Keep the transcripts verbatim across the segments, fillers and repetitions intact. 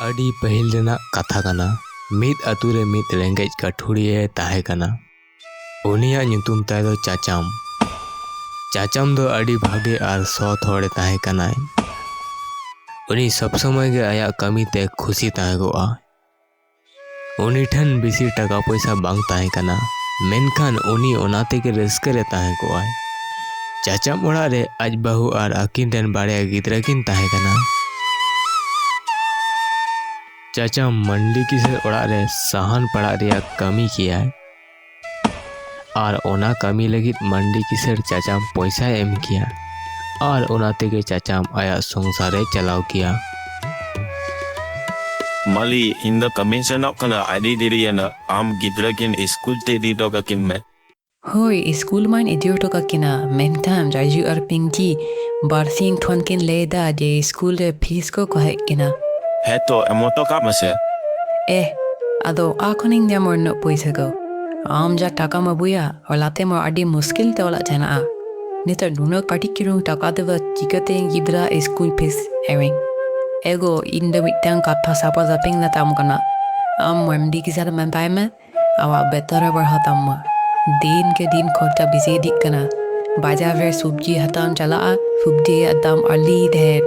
ᱟᱹᱰᱤ ᱯᱟᱹᱦᱤᱞ ᱨᱮᱱᱟᱜ ᱠᱟᱛᱷᱟ ᱠᱟᱱᱟ᱾ ᱢᱤᱫ ᱟᱹᱛᱩ ᱨᱮ ᱢᱤᱫ ᱨᱮᱸᱜᱮᱡ ᱠᱟᱹᱴᱷᱩᱲᱤᱭᱟᱹ ᱛᱟᱦᱮᱸ ᱠᱟᱱᱟ᱾ ᱩᱱᱤᱭᱟᱜ ᱧᱩᱛᱩᱢ ᱛᱟᱭ ᱫᱚ ᱪᱟᱪᱟᱢ᱾ ᱪᱟᱪᱟᱢ ᱫᱚ ᱟᱹᱰᱤ ᱵᱷᱟᱜᱮ ᱟᱨ ᱥᱚᱛ ᱦᱚᱲᱮ ᱛᱟᱦᱮᱸ ᱠᱟᱱᱟᱭ᱾ ᱩᱱᱤ ᱥᱚᱵ ᱥᱚᱢᱚᱭ ᱜᱮ ᱟᱭᱟᱜ ᱠᱟᱹᱢᱤ ᱛᱮ ᱠᱷᱩᱥᱤ ᱛᱟᱦᱮᱸ ᱠᱚᱜᱼᱟ᱾ ᱩᱱᱤ ᱴᱷᱮᱱ ᱵᱮᱥᱤ ᱴᱟᱠᱟ ᱯᱚᱭᱥᱟ ᱵᱟᱝ ᱛᱟᱦᱮᱸ ᱠᱟᱱᱟ, ᱢᱮᱱᱠᱷᱟᱱ ᱩᱱᱤ ᱚᱱᱟ ᱛᱮᱜᱮ ᱨᱟᱹᱥᱠᱟᱹ ᱨᱮ ᱛᱟᱦᱮᱸ ᱠᱚᱜᱼᱟᱭ᱾ ᱪᱟᱪᱟᱢ ᱚᱲᱟᱜ ᱨᱮ ᱟᱡ ᱵᱟᱹᱦᱩ ᱟᱨ ᱟᱹᱠᱤᱱ ᱨᱮᱱ ᱵᱟᱨᱭᱟ ᱜᱤᱫᱽᱨᱟᱹ ᱠᱤᱱ ᱛᱟᱦᱮᱸ ᱠᱟᱱᱟ᱾ ᱪᱟᱪᱟᱢ ᱢᱟᱱᱰᱤ ᱠᱤᱥᱟᱹᱬ ᱚᱲᱟᱜ ᱨᱮ ᱥᱟᱦᱟᱱ ᱯᱟᱲᱟᱜ ᱨᱮᱭᱟᱜ ᱠᱟᱹᱢᱤ ᱠᱮᱭᱟᱭ᱾ ᱟᱨ ᱚᱱᱟ ᱠᱟᱹᱢᱤ ᱞᱟᱹᱜᱤᱫ ᱢᱟᱱᱰᱤ ᱠᱤᱥᱟᱹᱬ ᱪᱟᱪᱟᱢ ᱯᱚᱭᱥᱟᱭ ᱮᱢ ᱠᱮᱭᱟ᱾ ᱟᱨ ᱚᱱᱟ ᱛᱮᱜᱮ ᱪᱟᱪᱟᱢ ᱟᱭᱟᱜ ᱥᱚᱝᱥᱟᱨ ᱮ ᱪᱟᱞᱟᱣ ᱠᱮᱭᱟ᱾ ᱢᱟᱹᱞᱤ, ᱤᱧ ᱫᱚ ᱠᱟᱹᱢᱤᱧ ᱥᱮᱱᱚᱜ ᱠᱟᱱᱟ, ᱟᱹᱰᱤ ᱫᱮᱨᱤᱭᱮᱱᱟ᱾ ᱟᱢ ᱜᱤᱫᱽᱨᱟᱹ ᱠᱤᱱ ᱥᱠᱩᱞ ᱛᱮ ᱤᱫᱤ ᱦᱚᱴᱚ ᱠᱟᱹᱠᱤᱱ ᱢᱮ᱾ ᱦᱳᱭ, ᱥᱠᱩᱞ ᱢᱟᱧ ᱤᱫᱤ ᱦᱚᱴᱚ ᱠᱟᱹᱠᱤᱱᱟ, ᱢᱮᱱᱠᱷᱟᱱ ᱨᱟᱡᱩ ᱟᱨ ᱯᱤᱝᱠᱤ ᱵᱟᱨᱥᱤᱧ ᱠᱷᱚᱱ ᱠᱤᱱ ᱞᱟᱹᱭ ᱮᱫᱟ ᱡᱮ ᱥᱠᱩᱞ ᱨᱮ ᱯᱷᱤᱥ ᱠᱚ ᱠᱚᱭᱮᱫ ᱠᱤᱱᱟ᱾ ᱦᱮᱸ ᱛᱚ, ᱮᱢ ᱦᱚᱴᱚ ᱠᱟᱜ ᱢᱮᱥᱮ᱾ ᱮᱦ, ᱟᱫᱚ ᱚᱠᱟ ᱠᱷᱚᱱᱤᱧ ᱧᱟᱢᱟ ᱩᱱᱟᱹᱜ ᱯᱚᱭᱥᱟ ᱠᱚ? ᱟᱢ ᱡᱟ ᱴᱟᱠᱟᱢ ᱟᱹᱜᱩᱭᱟ, ᱦᱚᱞᱟᱛᱮ ᱢᱟ ᱟᱹᱰᱤ ᱢᱩᱥᱠᱤᱞ ᱛᱮ ᱚᱲᱟᱜ ᱪᱟᱞᱟᱜᱼᱟ᱾ ᱱᱤᱛᱚᱜ ᱱᱩᱱᱟᱹᱜ ᱠᱟᱹᱴᱤᱡ ᱪᱩᱞᱩᱝ ᱴᱟᱠᱟ ᱛᱮᱫᱚ ᱪᱤᱠᱟᱹᱛᱮ ᱤᱧ ᱜᱤᱫᱽᱨᱟᱹ ᱥᱠᱩᱞ ᱯᱷᱤᱥ ᱮᱢᱟᱹᱧ? ᱮᱜᱳ, ᱤᱧ ᱫᱚ ᱢᱤᱫᱴᱟᱝ ᱠᱟᱛᱷᱟ ᱥᱟᱯᱷᱟ ᱥᱟᱯᱷᱤᱧ ᱢᱮᱛᱟᱢ ᱠᱟᱱᱟ, ᱟᱢ ᱢᱟᱱᱰᱤ ᱠᱤᱥᱟᱹᱬ ᱢᱮᱛᱟᱭ ᱢᱮ, ᱟᱢᱟᱜ ᱵᱮᱛᱚᱱ ᱮ ᱵᱟᱲᱦᱟᱣ ᱛᱟᱢ ᱢᱟ᱾ ᱫᱤᱱ ᱠᱮ ᱫᱤᱱ ᱠᱷᱚᱨᱪᱟ ᱵᱮᱥᱤ ᱤᱫᱤᱜ ᱠᱟᱱᱟ᱾ ᱵᱟᱡᱟᱨ ᱨᱮ ᱥᱚᱵᱽᱡᱤ ᱦᱟᱛᱟᱣ ᱮᱢ ᱪᱟᱞᱟᱜᱼᱟ, ᱥᱚᱵᱽᱡᱤ ᱨᱮᱭᱟᱜ ᱫᱟᱢ ᱟᱹᱰᱤ ᱰᱷᱮᱨ᱾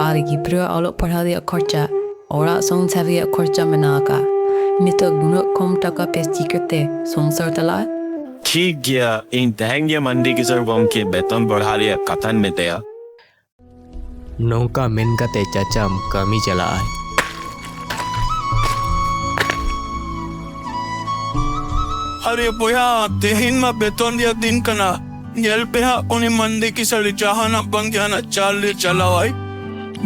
ᱟᱨ ᱜᱤᱫᱽᱨᱟᱹᱣᱟᱜ ᱚᱞᱚᱜ ᱯᱟᱲᱦᱟᱣ ᱨᱮᱭᱟᱜ ᱠᱷᱚᱨᱪᱟ, ᱚᱲᱟᱜ ᱥᱚᱝᱥᱟᱨ ᱨᱮᱭᱟᱜ ᱠᱷᱚᱨᱪᱟ ᱢᱮᱱᱟᱜ ᱟᱠᱟᱫ᱾ ᱱᱤᱛᱚᱜ ᱱᱩᱱᱟᱹᱜ ᱠᱚᱢ ᱴᱟᱠᱟ ᱛᱮ ᱪᱤᱠᱟᱹᱛᱮ ᱥᱚᱝᱥᱟᱨ ᱪᱟᱞᱟᱜᱼᱟ? ᱴᱷᱤᱠ ᱜᱮᱭᱟ, ᱤᱧ ᱛᱮᱦᱮᱧ ᱜᱮ ᱢᱟᱱᱰᱤ ᱠᱤᱥᱟᱹᱬ ᱜᱚᱢᱠᱮ ᱵᱮᱛᱚᱱ ᱵᱟᱲᱦᱟᱣ ᱨᱮᱭᱟᱜ ᱠᱟᱛᱷᱟᱧ ᱢᱮᱛᱟᱭᱟ᱾ ᱱᱚᱝᱠᱟ ᱢᱮᱱ ᱠᱟᱛᱮ ᱪᱟᱪᱟᱢ ᱠᱟᱹᱢᱤ ᱪᱟᱞᱟᱜᱼᱟᱭ᱾ ᱟᱨᱮ ᱵᱚᱭᱦᱟ, ᱛᱮᱦᱮᱧ ᱢᱟ ᱵᱮᱛᱚᱱ ᱨᱮᱭᱟᱜ ᱫᱤᱱ ᱠᱟᱱᱟ᱾ ᱧᱮᱞ ᱯᱮ ᱦᱟᱸᱜ, ᱩᱱᱤ ᱢᱟᱱᱰᱤ ᱠᱤᱥᱟᱹᱬ ᱡᱟᱦᱟᱱᱟᱜ ᱵᱟᱝ ᱡᱟᱦᱟᱱᱟᱜ ᱪᱟᱞ ᱨᱮ ᱪᱟᱞᱟᱣᱟᱭ᱾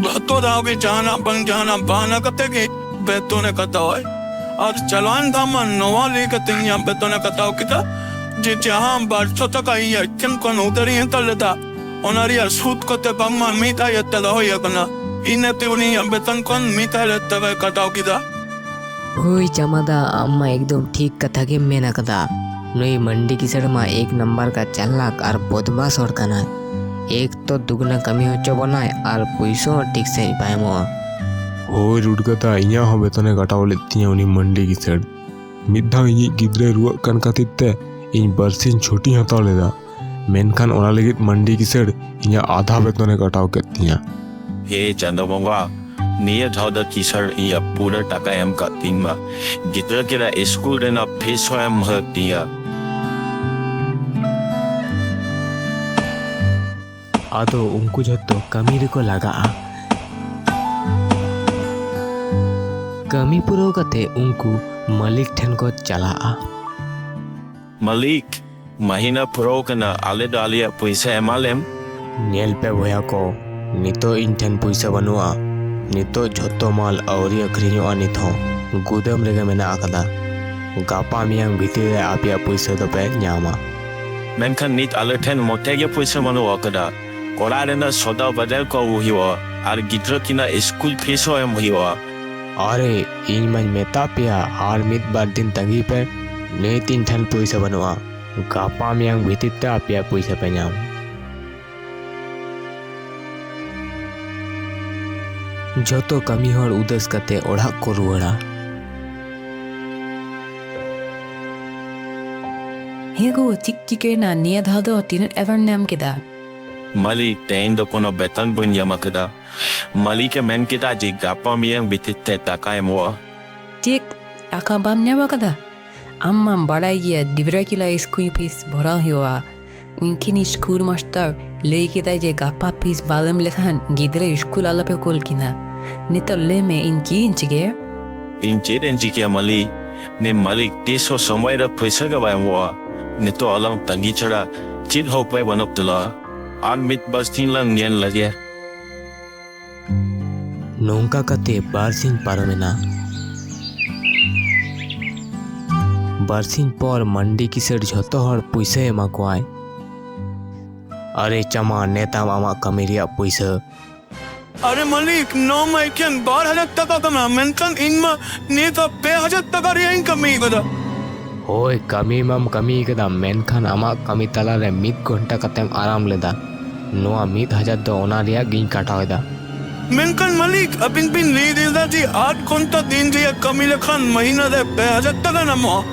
ᱡᱚᱛᱚ ᱫᱷᱟᱣ ᱜᱮ ᱡᱟᱦᱟᱱᱟᱜ ᱵᱟᱝ ᱡᱟᱦᱟᱱᱟᱜ ᱵᱟᱦᱟᱱᱟ ᱠᱟᱛᱮ ᱜᱮ ᱵᱮᱛᱚᱱᱮ ᱠᱟᱴᱟᱣᱟᱭ᱾ ᱟᱨ ᱪᱟᱞᱟᱣᱮᱱ ᱫᱷᱟᱣ ᱢᱟ ᱱᱚᱣᱟ ᱞᱟᱹᱭ ᱠᱟᱛᱮ ᱤᱧᱟᱹᱜ ᱵᱮᱛᱚᱱᱮ ᱠᱟᱴᱟᱣ ᱠᱮᱫᱟ ᱡᱮ ᱡᱟᱦᱟᱸ ᱵᱟᱨᱥᱚ ᱴᱟᱠᱟ ᱤᱧᱟᱹᱜ ᱴᱷᱮᱱ ᱠᱷᱚᱱ ᱩᱫᱷᱟᱹᱨᱤᱧ ᱦᱟᱛᱟᱣ ᱞᱮᱫᱟ, ᱚᱱᱟ ᱨᱮᱭᱟᱜ ᱥᱩᱫ ᱠᱚᱛᱮ ᱵᱟᱝᱢᱟ ᱢᱤᱫ ᱦᱟᱡᱟᱨ ᱴᱟᱠᱟ ᱦᱩᱭ ᱟᱠᱟᱱᱟ᱾ ᱤᱱᱟᱹᱛᱮ ᱩᱱᱤᱭᱟᱜ ᱵᱮᱛᱚᱱ ᱠᱷᱚᱱ ᱢᱤᱫ ᱦᱟᱡᱟᱨ ᱴᱟᱠᱟᱭ ᱠᱟᱴᱟᱣ ᱠᱮᱫᱟ᱾ ᱦᱳᱭ ᱪᱟᱢᱟᱫᱟ, ᱟᱢ ᱢᱟ ᱮᱠᱫᱚᱢ ᱴᱷᱤᱠ ᱠᱟᱛᱷᱟ ᱜᱮᱢ ᱢᱮᱱ ᱟᱠᱟᱫᱟ᱾ ᱱᱩᱭ ᱢᱟᱱᱰᱤ ᱠᱤᱥᱟᱹᱬ ᱢᱟ ᱮᱠ ᱱᱟᱢᱵᱟᱨ ᱠᱟ ᱪᱟᱞᱟᱠ ᱟᱨ ᱵᱚᱫᱢᱟᱥ ᱦᱚᱲ ᱠᱟᱱᱟᱭ᱾ ᱮᱠ ᱛᱚ ᱫᱩᱜᱽᱱᱟ ᱠᱟᱹᱢᱤ ᱦᱚᱪᱚ ᱵᱚᱱᱟᱭ ᱟᱨ ᱯᱩᱭᱥᱟᱹ ᱦᱚᱸ ᱴᱷᱤᱠ ᱥᱟᱺᱦᱤᱡ ᱵᱟᱭ ᱮᱢᱚᱜᱼᱟ᱾ ᱦᱳᱭ ᱨᱩᱰᱜᱟᱹᱫᱟ, ᱤᱧᱟᱹᱜ ᱦᱚᱸ ᱵᱮᱛᱚᱱᱮ ᱠᱟᱴᱟᱣ ᱞᱮᱫ ᱛᱤᱧᱟᱹ ᱩᱱᱤ ᱢᱟᱱᱰᱤ ᱠᱤᱥᱟᱹᱬ᱾ ᱢᱤᱫ ᱫᱷᱟᱣ ᱤᱧᱤᱡ ᱜᱤᱫᱽᱨᱟᱹᱭ ᱨᱩᱣᱟᱹᱜ ᱠᱟᱱ ᱠᱷᱟᱹᱛᱤᱨ ᱛᱮ ᱤᱧ ᱵᱟᱨᱥᱤᱧ ᱪᱷᱩᱴᱤᱧ ᱦᱟᱛᱟᱣ ᱞᱮᱫᱟ, ᱢᱮᱱᱠᱷᱟᱱ ᱚᱱᱟ ᱞᱟᱹᱜᱤᱫ ᱢᱟᱱᱰᱤ ᱠᱤᱥᱟᱹᱬ ᱤᱧᱟᱹᱜ ᱟᱫᱷᱟ ᱵᱮᱛᱚᱱᱮ ᱠᱟᱴᱟᱣ ᱠᱮᱫ ᱛᱤᱧᱟᱹ᱾ ᱦᱮ ᱪᱟᱸᱫᱚ ᱵᱚᱸᱜᱟ, ᱱᱤᱭᱟᱹ ᱫᱷᱟᱣ ᱫᱚ ᱠᱤᱥᱟᱹᱬ ᱤᱧᱟᱹᱜ ᱯᱩᱨᱟᱹ ᱴᱟᱠᱟ ᱮᱢ ᱠᱟᱜ ᱛᱤᱧ ᱢᱟ, ᱜᱤᱫᱽᱨᱟᱹ ᱠᱤᱱᱟᱜ ᱥᱠᱩᱞ ᱨᱮᱱᱟᱜ ᱯᱷᱤᱥ ᱦᱚᱸ ᱮᱢ ᱦᱩᱭᱩᱜ ᱛᱤᱧᱟᱹ᱾ ᱟᱫᱚ ᱩᱱᱠᱩ ᱡᱷᱚᱛᱚ ᱠᱟᱹᱢᱤ ᱨᱮᱠᱚ ᱞᱟᱜᱟᱜᱼᱟ᱾ ᱠᱟᱹᱢᱤ ᱯᱩᱨᱟᱹᱣ ᱠᱟᱛᱮ ᱩᱱᱠᱩ ᱢᱟᱹᱞᱤᱠ ᱴᱷᱮᱱ ᱠᱚ ᱪᱟᱞᱟᱜᱼᱟ᱾ ᱢᱟᱹᱞᱤᱠ, ᱢᱟᱹᱦᱤᱱᱟᱹ ᱯᱩᱨᱟᱹᱣ ᱠᱟᱱᱟ, ᱟᱞᱮ ᱫᱚ ᱟᱞᱮᱭᱟᱜ ᱯᱩᱭᱥᱟᱹ ᱮᱢᱟᱞᱮᱢ᱾ ᱧᱮᱞ ᱯᱮ ᱵᱚᱭᱦᱟ ᱠᱚ, ᱱᱤᱛᱚᱜ ᱤᱧ ᱴᱷᱮᱱ ᱯᱩᱭᱥᱟᱹ ᱵᱟᱹᱱᱩᱜᱼᱟ᱾ ᱱᱤᱛᱚᱜ ᱡᱷᱚᱛᱚ ᱢᱟᱞ ᱟᱹᱣᱨᱤ ᱟᱹᱠᱷᱨᱤᱧᱚᱜᱼᱟ, ᱱᱤᱛ ᱦᱚᱸ ᱜᱩᱫᱟᱹᱢ ᱨᱮᱜᱮ ᱢᱮᱱᱟᱜ ᱟᱠᱟᱫᱟ᱾ ᱜᱟᱯᱟ ᱢᱮᱭᱟᱝ ᱵᱷᱤᱛᱤᱨ ᱨᱮ ᱟᱯᱮᱭᱟᱜ ᱯᱩᱭᱥᱟᱹ ᱫᱚᱯᱮ ᱧᱟᱢᱟ᱾ ᱢᱮᱱᱠᱷᱟᱱ ᱱᱤᱛ ᱟᱞᱮ ᱴᱷᱮᱱ ᱢᱚᱴᱮ ᱜᱮ ᱯᱩᱭᱥᱟᱹ ᱵᱟᱹᱱᱩᱜ ᱟᱠᱟᱫᱟ᱾ ᱚᱲᱟᱜ ᱨᱮᱱᱟᱜ ᱥᱚᱫᱟ ᱵᱟᱡᱟᱨ ᱠᱚ ᱟᱹᱜᱩ ᱦᱩᱭᱩᱜᱼᱟ ᱟᱨ ᱜᱤᱫᱽᱨᱟᱹ ᱠᱤᱱᱟᱜ ᱥᱠᱩᱞ ᱯᱷᱤᱥ ᱦᱚᱸ ᱮᱢ ᱦᱩᱭᱩᱜᱼᱟ᱾ ᱟᱨᱮ, ᱤᱧ ᱢᱟᱧ ᱢᱮᱛᱟ ᱯᱮᱭᱟ, ᱟᱨ ᱢᱤᱫ ᱵᱟᱨ ᱫᱤᱱ ᱛᱟᱺᱜᱤ ᱯᱮ, ᱱᱤᱛ ᱤᱧ ᱴᱷᱮᱱ ᱯᱩᱭᱥᱟᱹ ᱵᱟᱹᱱᱩᱜᱼᱟ᱾ ᱜᱟᱯᱟ ᱢᱮᱭᱟᱝ ᱵᱷᱤᱛᱤᱨ ᱛᱮ ᱟᱯᱮᱭᱟᱜ ᱯᱩᱭᱥᱟᱹ ᱯᱮ ᱧᱟᱢᱟ᱾ ᱡᱷᱚᱛᱚ ᱠᱟᱹᱢᱤ ᱦᱚᱲ ᱩᱫᱟᱹᱥ ᱠᱟᱛᱮ ᱚᱲᱟᱜ ᱠᱚ ᱨᱩᱣᱟᱹᱲᱟ᱾ ᱦᱮ ᱜᱳ, ᱪᱮᱫ ᱪᱤᱠᱟᱹᱭᱮᱱᱟ? ᱱᱤᱭᱟᱹ ᱫᱷᱟᱣ ᱫᱚ ᱛᱤᱱᱟᱹᱜ ᱮᱵᱷᱟᱨ ᱧᱟᱢ ᱠᱮᱫᱟ? ᱢᱟᱹᱞᱤᱠ, ᱛᱮᱦᱮᱧ ᱫᱚ ᱠᱳᱱᱳ ᱵᱮᱛᱚᱱ ᱵᱟᱹᱧ ᱧᱟᱢ ᱟᱠᱟᱫᱟ᱾ ᱢᱟᱹᱞᱤᱠ ᱮ ᱢᱮᱱ ᱠᱮᱫᱟ ᱡᱮ ᱜᱟᱯᱟ ᱢᱮᱭᱟᱝ ᱵᱷᱤᱛᱤᱨ ᱛᱮ ᱴᱟᱠᱟ ᱮᱢᱚᱜᱼᱟ᱾ ᱪᱮᱫ? ᱴᱟᱠᱟ ᱵᱟᱢ ᱧᱟᱢ ᱟᱠᱟᱫᱟ? ᱟᱢ ᱢᱟᱢ ᱵᱟᱲᱟᱭ ᱜᱮᱭᱟ ᱰᱤᱵᱨᱟ ᱠᱤᱞᱟ ᱥᱠᱩᱞ ᱯᱷᱤᱥ ᱵᱷᱚᱨᱟᱣ ᱦᱩᱭᱩᱜᱼᱟ᱾ ᱩᱱᱠᱤᱱ ᱥᱠᱩᱞ ᱢᱟᱥᱴᱟᱨ ᱞᱟᱹᱭ ᱠᱮᱫᱟᱭ ᱡᱮ ᱜᱟᱯᱟ ᱯᱷᱤᱥ ᱵᱟᱞᱮᱢ ᱞᱮᱠᱷᱟᱱ ᱜᱤᱫᱽᱨᱟᱹ ᱥᱠᱩᱞ ᱟᱞᱚᱯᱮ ᱠᱩᱞ ᱠᱤᱱᱟ᱾ ᱱᱤᱛᱚᱜ ᱞᱟᱹᱭ ᱢᱮ, ᱤᱧ ᱪᱮᱫ ᱤᱧ ᱪᱤᱠᱟᱹᱭᱟ? ᱤᱧ ᱪᱮᱫ ᱤᱧ ᱪᱤᱠᱟᱹᱭᱟ ᱢᱟᱹᱞᱤᱠ? ᱱᱤ ᱢᱟᱹᱞᱤᱠ ᱛᱤᱥ ᱦᱚᱸ ᱥᱚᱢᱚᱭ ᱨᱮ ᱯᱩᱭᱥᱟᱹ ᱜᱮ ᱵᱟᱭ ᱮᱢᱚᱜᱼᱟ᱾ ᱱᱤᱛᱚᱜ ᱟᱞᱟᱝ ᱛᱟᱺᱜᱤ ᱪᱷᱟᱲᱟ ᱪᱮᱫ ᱦᱚᱸ ᱩᱯᱟᱹᱭ ᱵᱟᱹᱱᱩᱜ ᱛᱟᱞᱟᱝᱟ᱾ ᱟᱨ ᱢᱤᱫ ᱵᱟᱨ ᱥᱤᱧ ᱞᱟᱝ ᱧᱮᱞ ᱞᱮᱜᱮ᱾ ᱱᱚᱝᱠᱟ ᱠᱟᱛᱮ ᱵᱟᱨ ᱥᱤᱧ ᱯᱟᱨᱚᱢᱮᱱᱟ᱾ ᱵᱟᱨ ᱥᱤᱧ ᱯᱚᱨ ᱢᱟᱱᱰᱤ ᱠᱤᱥᱟᱹᱬ ᱡᱷᱚᱛᱚ ᱦᱚᱲ ᱯᱩᱭᱥᱟᱹ ᱮᱢᱟ ᱠᱚᱣᱟᱭ᱾ ᱟᱨᱮ ᱪᱟᱢᱟ, ᱱᱮᱛᱟᱢ ᱟᱢᱟᱜ ᱠᱟᱹᱢᱤ ᱨᱮᱭᱟᱜ ᱯᱩᱭᱥᱟᱹ᱾ ᱟᱨᱮ ᱢᱟᱹᱞᱤᱠ, ᱱᱚᱣᱟ ᱢᱟ ᱮᱠᱷᱮᱱ ᱵᱟᱨ ᱦᱟᱡᱟᱨ ᱴᱟᱠᱟ ᱠᱟᱱᱟ, ᱢᱮᱱᱠᱷᱟᱱ ᱤᱧ ᱢᱟ ᱱᱤᱛ ᱦᱚᱸ ᱯᱮ ᱦᱟᱡᱟᱨ ᱴᱟᱠᱟ ᱨᱮᱭᱟᱜ ᱤᱧ ᱠᱟᱹᱢᱤ ᱠᱟᱫᱟ᱾ ᱦᱳᱭ, ᱠᱟᱹᱢᱤ ᱢᱟᱢ ᱠᱟᱹᱢᱤ ᱠᱟᱫᱟ, ᱢᱮᱱᱠᱷᱟᱱ ᱟᱢᱟᱜ ᱠᱟᱹᱢᱤ ᱛᱟᱞᱟᱨᱮ ᱢᱤᱫ ᱜᱷᱚᱱᱴᱟ ᱠᱟᱛᱮᱢ ᱟᱨᱟᱢ ᱞᱮᱫᱟ᱾ ᱱᱚᱣᱟ ᱢᱤᱫ ᱦᱟᱡᱟᱨ ᱫᱚ ᱚᱱᱟ ᱨᱮᱭᱟᱜ ᱜᱤᱧ ᱠᱟᱴᱟᱣ ᱮᱫᱟ᱾ ᱢᱮᱱᱠᱷᱟᱱ ᱢᱟᱹᱞᱤᱠ, ᱟᱹᱵᱤᱱ ᱵᱤᱱ ᱞᱟᱹᱭ ᱞᱮᱫᱟ ᱡᱮ ᱟᱴ ᱜᱷᱚᱱᱴᱟ ᱫᱤᱱ ᱨᱮᱭᱟᱜ ᱠᱟᱹᱢᱤ ᱞᱮᱠᱷᱟᱱ ᱢᱟᱹᱦᱤᱱᱟᱹ ᱨᱮ ᱯᱮ ᱦᱟᱡᱟᱨ ᱴᱟᱠᱟ ᱧᱟᱢᱚᱜᱼᱟ,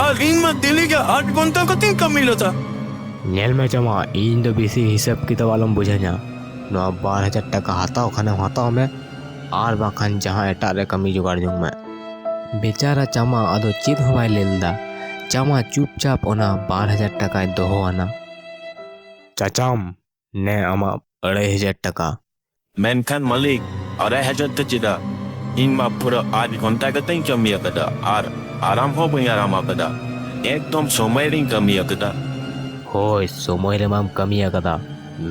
ᱟᱨ ᱤᱧ ᱢᱟ ᱫᱤᱞᱤ ᱜᱮ ᱟᱴ ᱜᱷᱚᱱᱴᱟ ᱠᱟᱛᱮᱧ ᱠᱟᱹᱢᱤ ᱞᱮᱫᱟ᱾ ᱧᱮᱞ ᱢᱮ ᱪᱟᱢᱟ, ᱤᱧ ᱫᱚ ᱵᱮᱥᱤ ᱦᱤᱥᱟᱹᱵ ᱠᱤᱛᱟᱹᱵ ᱟᱞᱚᱢ ᱵᱩᱡᱷᱟᱹᱧᱟ᱾ ᱱᱚᱣᱟ ᱵᱟᱨ ᱦᱟᱡᱟᱨ ᱴᱟᱠᱟ ᱦᱟᱛᱟᱣ ᱠᱷᱟᱱᱮᱢ ᱦᱟᱛᱟᱣ ᱢᱮ, ᱟᱨ ᱵᱟᱝᱠᱷᱟᱱ ᱡᱟᱦᱟᱸ ᱮᱴᱟᱜ ᱨᱮ ᱠᱟᱹᱢᱤ ᱡᱚᱜᱟᱲ ᱡᱚᱝ ᱢᱮ᱾ ᱵᱮᱪᱟᱨᱟ ᱪᱟᱢᱟ ᱟᱫᱚ ᱪᱮᱫ ᱦᱚᱸ ᱵᱟᱭ ᱞᱟᱹᱭ ᱞᱮᱫᱟ᱾ ᱪᱟᱢᱟ ᱪᱩᱯᱪᱟᱯ ᱚᱱᱟ ᱵᱟᱨ ᱦᱟᱡᱟᱨ ᱴᱟᱠᱟᱭ ᱫᱚᱦᱚ ᱟᱱᱟ᱾ ᱪᱟᱪᱟᱢ, ᱱᱮ ᱟᱢᱟᱜ ᱟᱹᱲᱟᱹᱭ ᱦᱟᱡᱟᱨ ᱴᱟᱠᱟ᱾ ᱢᱮᱱᱠᱷᱟᱱ ᱢᱟᱹᱞᱤᱠ, ᱟᱲᱟᱭ ᱦᱟᱡᱟᱨ ᱫᱚ ᱪᱮᱫᱟᱜ? ᱤᱧ ᱢᱟ ᱯᱩᱨᱟᱹ ᱟᱴ ᱜᱷᱚᱱᱴᱟ ᱠᱟᱛᱮᱧ ᱠᱟᱹᱢᱤ ᱟᱠᱟᱫᱟ ᱟᱨ ᱟᱨᱟᱢ ᱦᱚᱸ ᱵᱟᱹᱧ ᱟᱨᱟᱢ ᱟᱠᱟᱫᱟ᱾ ᱮᱠᱫᱚᱢ ᱥᱚᱢᱚᱭ ᱨᱤᱧ ᱠᱟᱹᱢᱤ ᱟᱠᱟᱫᱟ᱾ ᱦᱳᱭ, ᱥᱚᱢᱚᱭ ᱨᱮᱢᱟᱢ ᱠᱟᱹᱢᱤ ᱟᱠᱟᱫᱟ,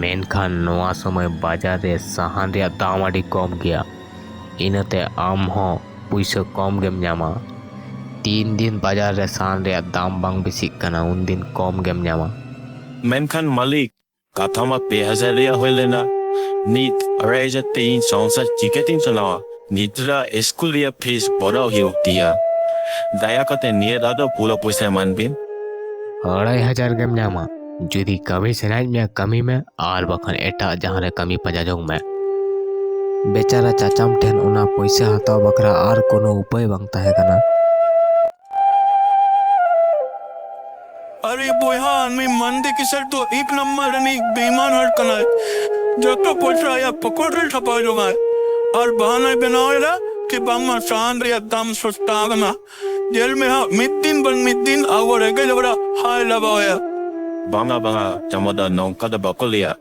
ᱢᱮᱱᱠᱷᱟᱱ ᱱᱚᱣᱟ ᱥᱚᱢᱚᱭ ᱵᱟᱡᱟᱨ ᱨᱮ ᱥᱟᱦᱟᱱ ᱨᱮᱭᱟᱜ ᱫᱟᱢ ᱟᱹᱰᱤ ᱠᱚᱢ ᱜᱮᱭᱟ, ᱤᱱᱟᱹᱛᱮ ᱟᱢ ᱦᱚᱸ ᱯᱩᱭᱥᱟᱹ ᱠᱚᱢ ᱜᱮᱢ ᱧᱟᱢᱟ᱾ ᱛᱤᱱ ᱫᱤᱱ ᱵᱟᱡᱟᱨ ᱨᱮ ᱥᱟᱦᱟᱱ ᱨᱮᱭᱟᱜ ᱫᱟᱢ ᱵᱟᱝ ᱵᱮᱥᱤᱜ ᱠᱟᱱᱟ, ᱩᱱᱫᱤᱱ ᱠᱚᱢ ᱜᱮᱢ ᱧᱟᱢᱟ᱾ ᱢᱮᱱᱠᱷᱟᱱ ᱢᱟᱹᱞᱤᱠ, ᱠᱟᱛᱷᱟ ᱢᱟ ᱯᱮ ᱦᱟᱡᱟᱨ ᱨᱮᱭᱟᱜ ᱦᱩᱭ ᱞᱮᱱᱟ, ᱱᱤᱛ ᱟᱲᱟᱭ ᱦᱟᱡᱟᱨ ᱛᱮ ᱤᱧ ᱥᱚᱝᱥᱟᱨ ᱪᱤᱠᱟᱹᱛᱤᱧ ᱪᱟᱞᱟᱣᱟ? ᱜᱤᱫᱽᱨᱟᱹ ᱥᱠᱩᱞ ᱨᱮᱭᱟᱜ ᱯᱷᱤᱥ ᱵᱷᱚᱨᱟᱣ ᱦᱩᱭᱩᱜ ᱛᱤᱧᱟ᱾ ᱫᱟᱭᱟ ᱠᱟᱛᱮ ᱱᱤᱭᱟᱹ ᱫᱷᱟᱣ ᱫᱚ ᱯᱩᱨᱟᱹ ᱯᱚᱭᱥᱟ ᱮᱢᱟᱱ ᱵᱤᱱ᱾ ᱟᱲᱟᱭ ᱦᱟᱡᱟᱨ ᱜᱮᱢ ᱧᱟᱢᱟ᱾ ᱡᱩᱫᱤ ᱠᱟᱹᱢᱤ ᱥᱟᱱᱟᱭᱮᱫ ᱢᱮᱭᱟ, ᱠᱟᱹᱢᱤ ᱢᱮ, ᱟᱨ ᱵᱟᱠᱷᱟᱱ ᱮᱴᱟᱜ ᱡᱟᱦᱟᱸ ᱨᱮ ᱠᱟᱹᱢᱤ ᱯᱟᱸᱡᱟ ᱡᱚᱝ ᱢᱮ᱾ ᱵᱮᱪᱟᱨᱟ ᱪᱟᱪᱟᱢ ᱴᱷᱮᱱ ᱚᱱᱟ ᱯᱚᱭᱥᱟ ᱦᱟᱛᱟᱣ ᱵᱟᱠᱷᱨᱟ ᱟᱨ ᱠᱳᱱᱳ ᱩᱯᱟᱹᱭ ᱵᱟᱝ ᱛᱟᱦᱮᱸ ᱠᱟᱱᱟ᱾ ᱟᱨᱮ ᱵᱚᱭᱦᱟ, ᱱᱩᱭ ᱢᱟᱱᱰᱤ ᱠᱤᱥᱟᱹᱲ ᱫᱚ ᱮᱠ ᱱᱟᱢᱵᱟᱨ ᱨᱤᱱᱤᱡ ᱵᱮᱭᱢᱟᱱ ᱦᱚᱲ ᱠᱟᱱᱟᱭ᱾ ᱡᱚᱛᱚ ᱯᱚᱭᱥᱟ ᱟᱭᱟᱜ ᱯᱚᱠᱚᱴ ᱨᱮ ᱴᱷᱟᱯᱟᱣ ᱡᱚᱝᱟᱭ ᱟᱨ ᱵᱟᱦᱟᱱᱟᱭ ᱵᱮᱱᱟᱣ ᱮᱫᱟ ᱠᱤ ᱵᱟᱝᱢᱟ ᱥᱟᱦᱟᱱ ᱨᱮᱭᱟᱜ ᱫᱟᱢ ᱥᱚᱥᱛᱟ ᱟᱠᱟᱱᱟ᱾ ᱧᱮᱞ ᱢᱮ ᱦᱟᱸᱜ, ᱢᱤᱫ ᱫᱤᱱ ᱵᱟᱝ ᱢᱤᱫ ᱫᱤᱱ ᱟᱵᱚ ᱨᱮᱸᱜᱮᱡ ᱦᱚᱲᱟᱜ ᱦᱟᱭ ᱞᱟᱜᱟᱣ ᱟᱭᱟ᱾ ᱵᱟᱝᱟ, ᱵᱟᱝᱟ, ᱪᱟᱢᱚᱫᱟ, ᱱᱚᱝᱠᱟ ᱫᱚ ᱵᱟᱠᱚ ᱞᱟᱹᱭᱟ᱾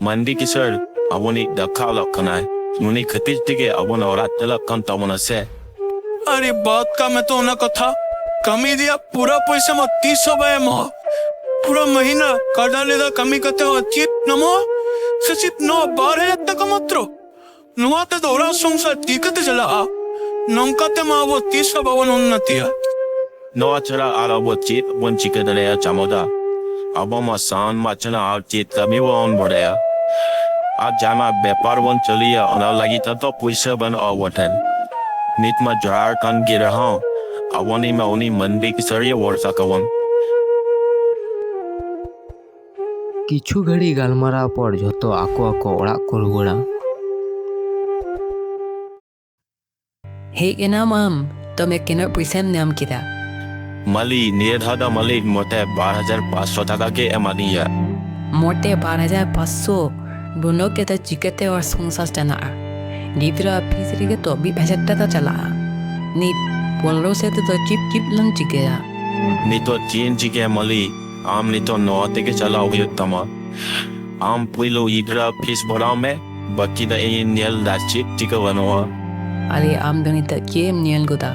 ᱢᱟᱱᱰᱤ ᱠᱤᱥᱟᱹᱲ ᱟᱵᱚᱱᱤᱡ ᱫᱟᱠᱟ ᱚᱞᱚᱜ ᱠᱟᱱᱟᱭ᱾ ᱩᱱᱤ ᱠᱷᱟᱹᱛᱤᱨ ᱛᱮᱜᱮ ᱟᱵᱚᱱᱟᱜ ᱚᱲᱟᱜ ᱪᱟᱞᱟᱜ ᱠᱟᱱ ᱛᱟᱵᱚᱱᱟ ᱥᱮ᱾ ᱟᱨᱮ ᱵᱟᱫ ᱠᱟᱜ ᱢᱮ ᱛᱚ ᱚᱱᱟ ᱠᱟᱛᱷᱟ᱾ ᱠᱟᱹᱢᱤ ᱨᱮᱭᱟᱜ ᱯᱩᱨᱟᱹ ᱯᱚᱭᱥᱟ ᱢᱟ ᱛᱤᱥ ᱦᱚᱸ ᱵᱟᱭ ᱮᱢᱚᱜᱼᱟ᱾ ᱯᱩᱨᱟᱹ ᱢᱟᱹᱦᱤᱱᱟᱹ ᱠᱟᱰᱟ ᱞᱮᱫᱟ ᱠᱟᱹᱢᱤ ᱠᱟᱛᱮ ᱦᱚᱸ ᱪᱮᱫ ᱧᱟᱢᱚᱜᱼᱟ? ᱥᱮ ᱪᱮᱫ ᱱᱚᱣᱟ ᱵᱟᱨ ᱦᱟᱡᱟᱨ ᱴᱟᱠᱟ ᱢᱟᱛᱨᱚ? ᱱᱚᱣᱟ ᱛᱮᱫᱚ ᱚᱲᱟᱜ ᱥᱚᱝᱥᱟᱨ ᱪᱤᱠᱟᱹᱛᱮ ᱪᱟᱞᱟᱜᱼᱟ? ᱱᱚᱝᱠᱟ ᱛᱮᱢᱟ ᱟᱵᱚ ᱛᱤᱥ ᱦᱚᱸ ᱵᱟᱵᱚᱱ ᱩᱱᱱᱚᱛᱤᱭᱟ᱾ ᱱᱚᱣᱟ ᱪᱷᱟᱲᱟ ᱟᱨ ᱟᱵᱚ ᱪᱮᱫ ᱵᱚᱱ ᱪᱤᱠᱟᱹ ᱫᱟᱲᱮᱭᱟᱜᱼᱟ ᱪᱟᱢᱚᱫᱟ? ᱟᱵᱚ ᱢᱟ ᱥᱟᱦᱟᱱ ᱢᱟᱜ ᱪᱷᱟᱲᱟ ᱟᱨ ᱪᱮᱫ ᱠᱟᱹᱢᱤ ᱵᱟᱵᱚᱱ ᱵᱟᱲᱟᱭᱟ᱾ ᱟᱨ ᱡᱟᱦᱟᱱᱟᱜ ᱵᱮᱯᱟᱨ ᱵᱚᱱ ᱪᱟᱹᱞᱩᱭᱟ, ᱚᱱᱟ ᱞᱟᱹᱜᱤᱫ ᱛᱮᱫᱚ ᱯᱩᱭᱥᱟᱹ ᱵᱟᱹᱱᱩᱜᱼᱟ ᱟᱵᱚ ᱴᱷᱮᱱ᱾ ᱱᱤᱛ ᱢᱟ ᱡᱟᱦᱟᱸ ᱠᱟᱱ ᱜᱮ ᱨᱮᱦᱚᱸ, ᱟᱵᱚᱱᱤᱡ ᱢᱟ ᱩᱱᱤ ᱢᱟᱹᱱᱰᱤ ᱠᱤᱥᱟᱹᱲᱤᱭᱟᱹ ᱵᱷᱚᱨᱥᱟ ᱠᱟᱵᱚᱱ᱾ ᱠᱤᱪᱷᱩ ᱜᱷᱟᱹᱲᱤ ᱜᱟᱞᱢᱟᱨᱟᱣ ᱯᱚᱨ ᱡᱷᱚᱛᱚ ᱟᱠᱚ ᱟᱠᱚ ᱚᱲᱟᱜ ᱠᱚ ᱨᱩᱣᱟᱹᱲᱟ᱾ ᱦᱮᱡ ᱮᱱᱟᱢ ᱟᱢ, ᱛᱚᱵᱮ ᱛᱤᱱᱟᱹᱜ ᱯᱩᱭᱥᱟᱹᱢ ᱧᱟᱢ ᱠᱮᱫᱟ? ᱢᱟᱹᱞᱤ, ᱱᱤᱭᱟᱹ ᱫᱷᱟᱣ ᱫᱚ ᱢᱟᱹᱞᱤ ᱢᱚᱴᱮ ᱵᱟᱨ ᱦᱟᱡᱟᱨ ᱯᱟᱸᱪᱥᱚ ᱴᱟᱠᱟ ᱜᱮ ᱮᱢᱟᱫᱤᱧᱟ᱾ ᱢᱚᱴᱮ ᱵᱟᱨ ᱦᱟᱡᱟᱨ ᱯᱟᱸᱪᱥᱚ? ᱱᱩᱱᱟᱹᱜ ᱠᱟᱛᱮ ᱪᱤᱠᱟᱹᱛᱮ ᱚᱲᱟᱜ ᱥᱚᱝᱥᱟᱨ ᱪᱟᱞᱟᱜᱼᱟ? ᱜᱤᱫᱽᱨᱟᱹ ᱯᱷᱤᱥ ᱨᱮᱜᱮ ᱛᱚ ᱢᱤᱫ ᱦᱟᱡᱟᱨ ᱴᱟᱠᱟ ᱪᱟᱞᱟᱜᱼᱟ᱾ ᱱᱤᱛ ᱯᱚᱱᱨᱚᱥᱚ ᱛᱮᱫᱚ ᱪᱤᱯ ᱪᱤᱯ ᱞᱟᱝ ᱪᱤᱠᱟᱹᱭᱟ? ᱱᱤᱛᱚᱜ ᱪᱮᱫ ᱮᱢ ᱪᱤᱠᱟᱹᱭᱟ ᱢᱟᱹᱞᱤ? ᱟᱢ ᱱᱤᱛᱚᱜ ᱱᱚᱣᱟ ᱛᱮᱜᱮ ᱪᱟᱞᱟᱣ ᱦᱩᱭᱩᱜ ᱛᱟᱢᱟ᱾ ᱟᱢ ᱯᱩᱭᱞᱩ ᱜᱤᱫᱽᱨᱟᱹ ᱯᱷᱤᱥ ᱵᱷᱚᱨᱟᱣ ᱢᱮ, ᱵᱟᱹᱠᱤ ᱫᱚ ᱤᱧᱤᱧ ᱧᱮᱞ ᱫᱟ, ᱪᱮᱫ ᱪᱤᱠᱟᱹ ᱵᱟᱹᱱᱩᱜᱼᱟ᱾ ᱟᱨᱮ, ᱟᱢ ᱫᱚ ᱱᱤᱛᱚᱜ ᱪᱮᱫ ᱮᱢ ᱧᱮᱞ ᱜᱚᱫᱟ?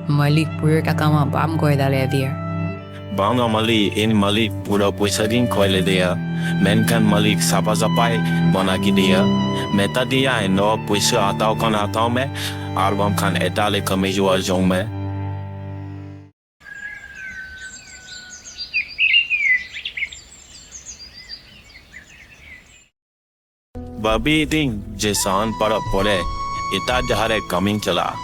ᱢᱟᱹᱞᱤᱠ ᱯᱩᱨᱟᱹ ᱴᱟᱠᱟ ᱢᱟ ᱵᱟᱢ ᱠᱚᱭ ᱫᱟᱲᱮᱭᱟᱫᱮᱭᱟ᱾ ᱵᱟᱝᱟ ᱢᱟᱹᱞᱤᱠ, ᱤᱧ ᱢᱟᱹᱞᱤᱠ ᱯᱩᱨᱟᱹ ᱯᱚᱭᱥᱟ ᱜᱤᱧ ᱠᱚᱭ ᱞᱮᱫᱮᱭᱟ, ᱢᱮᱱᱠᱷᱟᱱ ᱢᱟᱹᱞᱤᱠ ᱥᱟᱯᱷᱟ ᱥᱟᱯᱷᱟᱭ ᱢᱟᱱᱟ ᱠᱮᱫᱮᱭᱟ᱾ ᱢᱮᱛᱟ ᱫᱮᱭᱟᱭ, ᱱᱚᱣᱟ ᱯᱚᱭᱥᱟ ᱦᱟᱛᱟᱣ ᱠᱷᱟᱱ ᱦᱟᱛᱟᱣ ᱢᱮ, ᱟᱨ ᱵᱟᱝᱠᱷᱟᱱ ᱮᱴᱟᱜ ᱨᱮ ᱠᱟᱹᱢᱤ ᱡᱚᱜᱟᱲ ᱡᱚᱝ ᱢᱮ᱾ ᱵᱷᱟᱹᱵᱤᱭᱮᱫᱟᱹᱧ ᱡᱮ ᱥᱟᱦᱟᱱ ᱯᱟᱨᱚᱵ ᱯᱚᱨᱮ ᱮᱴᱟᱜ ᱡᱟᱦᱟᱸ ᱨᱮ ᱠᱟᱹᱢᱤᱧ ᱪᱟᱞᱟᱜᱼᱟ᱾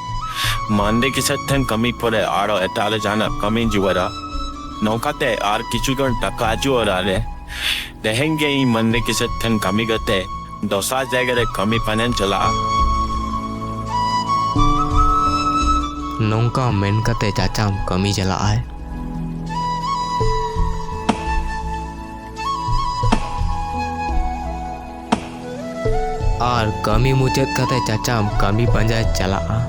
ᱢᱟᱱᱰᱤ ᱠᱤᱥᱟᱹᱬ ᱴᱷᱮᱱ ᱠᱟᱹᱢᱤ ᱯᱚᱨᱮ ᱟᱨᱚ ᱮᱴᱟᱜ ᱨᱮ ᱡᱟᱦᱟᱱᱟᱜ ᱠᱟᱹᱢᱤᱧ ᱡᱚᱜᱟᱲᱟ᱾ ᱱᱚᱝᱠᱟᱛᱮ ᱟᱨ ᱠᱤᱪᱷᱩ ᱜᱟᱱ ᱴᱟᱠᱟ ᱦᱤᱡᱩᱜᱼᱟ ᱚᱲᱟᱜ ᱨᱮ᱾ ᱛᱮᱦᱮᱧ ᱜᱮ ᱤᱧ ᱢᱟᱱᱰᱤ ᱠᱤᱥᱟᱹᱬ ᱴᱷᱮᱱ ᱠᱟᱹᱢᱤ ᱠᱟᱛᱮ ᱫᱚᱥᱟᱨ ᱡᱟᱭᱜᱟ ᱨᱮ ᱠᱟᱹᱢᱤ ᱯᱟᱸᱡᱟᱧ ᱪᱟᱞᱟᱜᱼᱟ᱾ ᱱᱚᱝᱠᱟ ᱢᱮᱱ ᱠᱟᱛᱮ ᱪᱟᱪᱟᱢ ᱠᱟᱹᱢᱤ ᱪᱟᱞᱟᱜᱼᱟᱭ᱾ ᱟᱨ ᱠᱟᱹᱢᱤ ᱢᱩᱪᱟᱹᱫ ᱠᱟᱛᱮ ᱪᱟᱪᱟᱢ ᱠᱟᱹᱢᱤ ᱯᱟᱸᱡᱟᱭ ᱪᱟᱞᱟᱜᱼᱟ᱾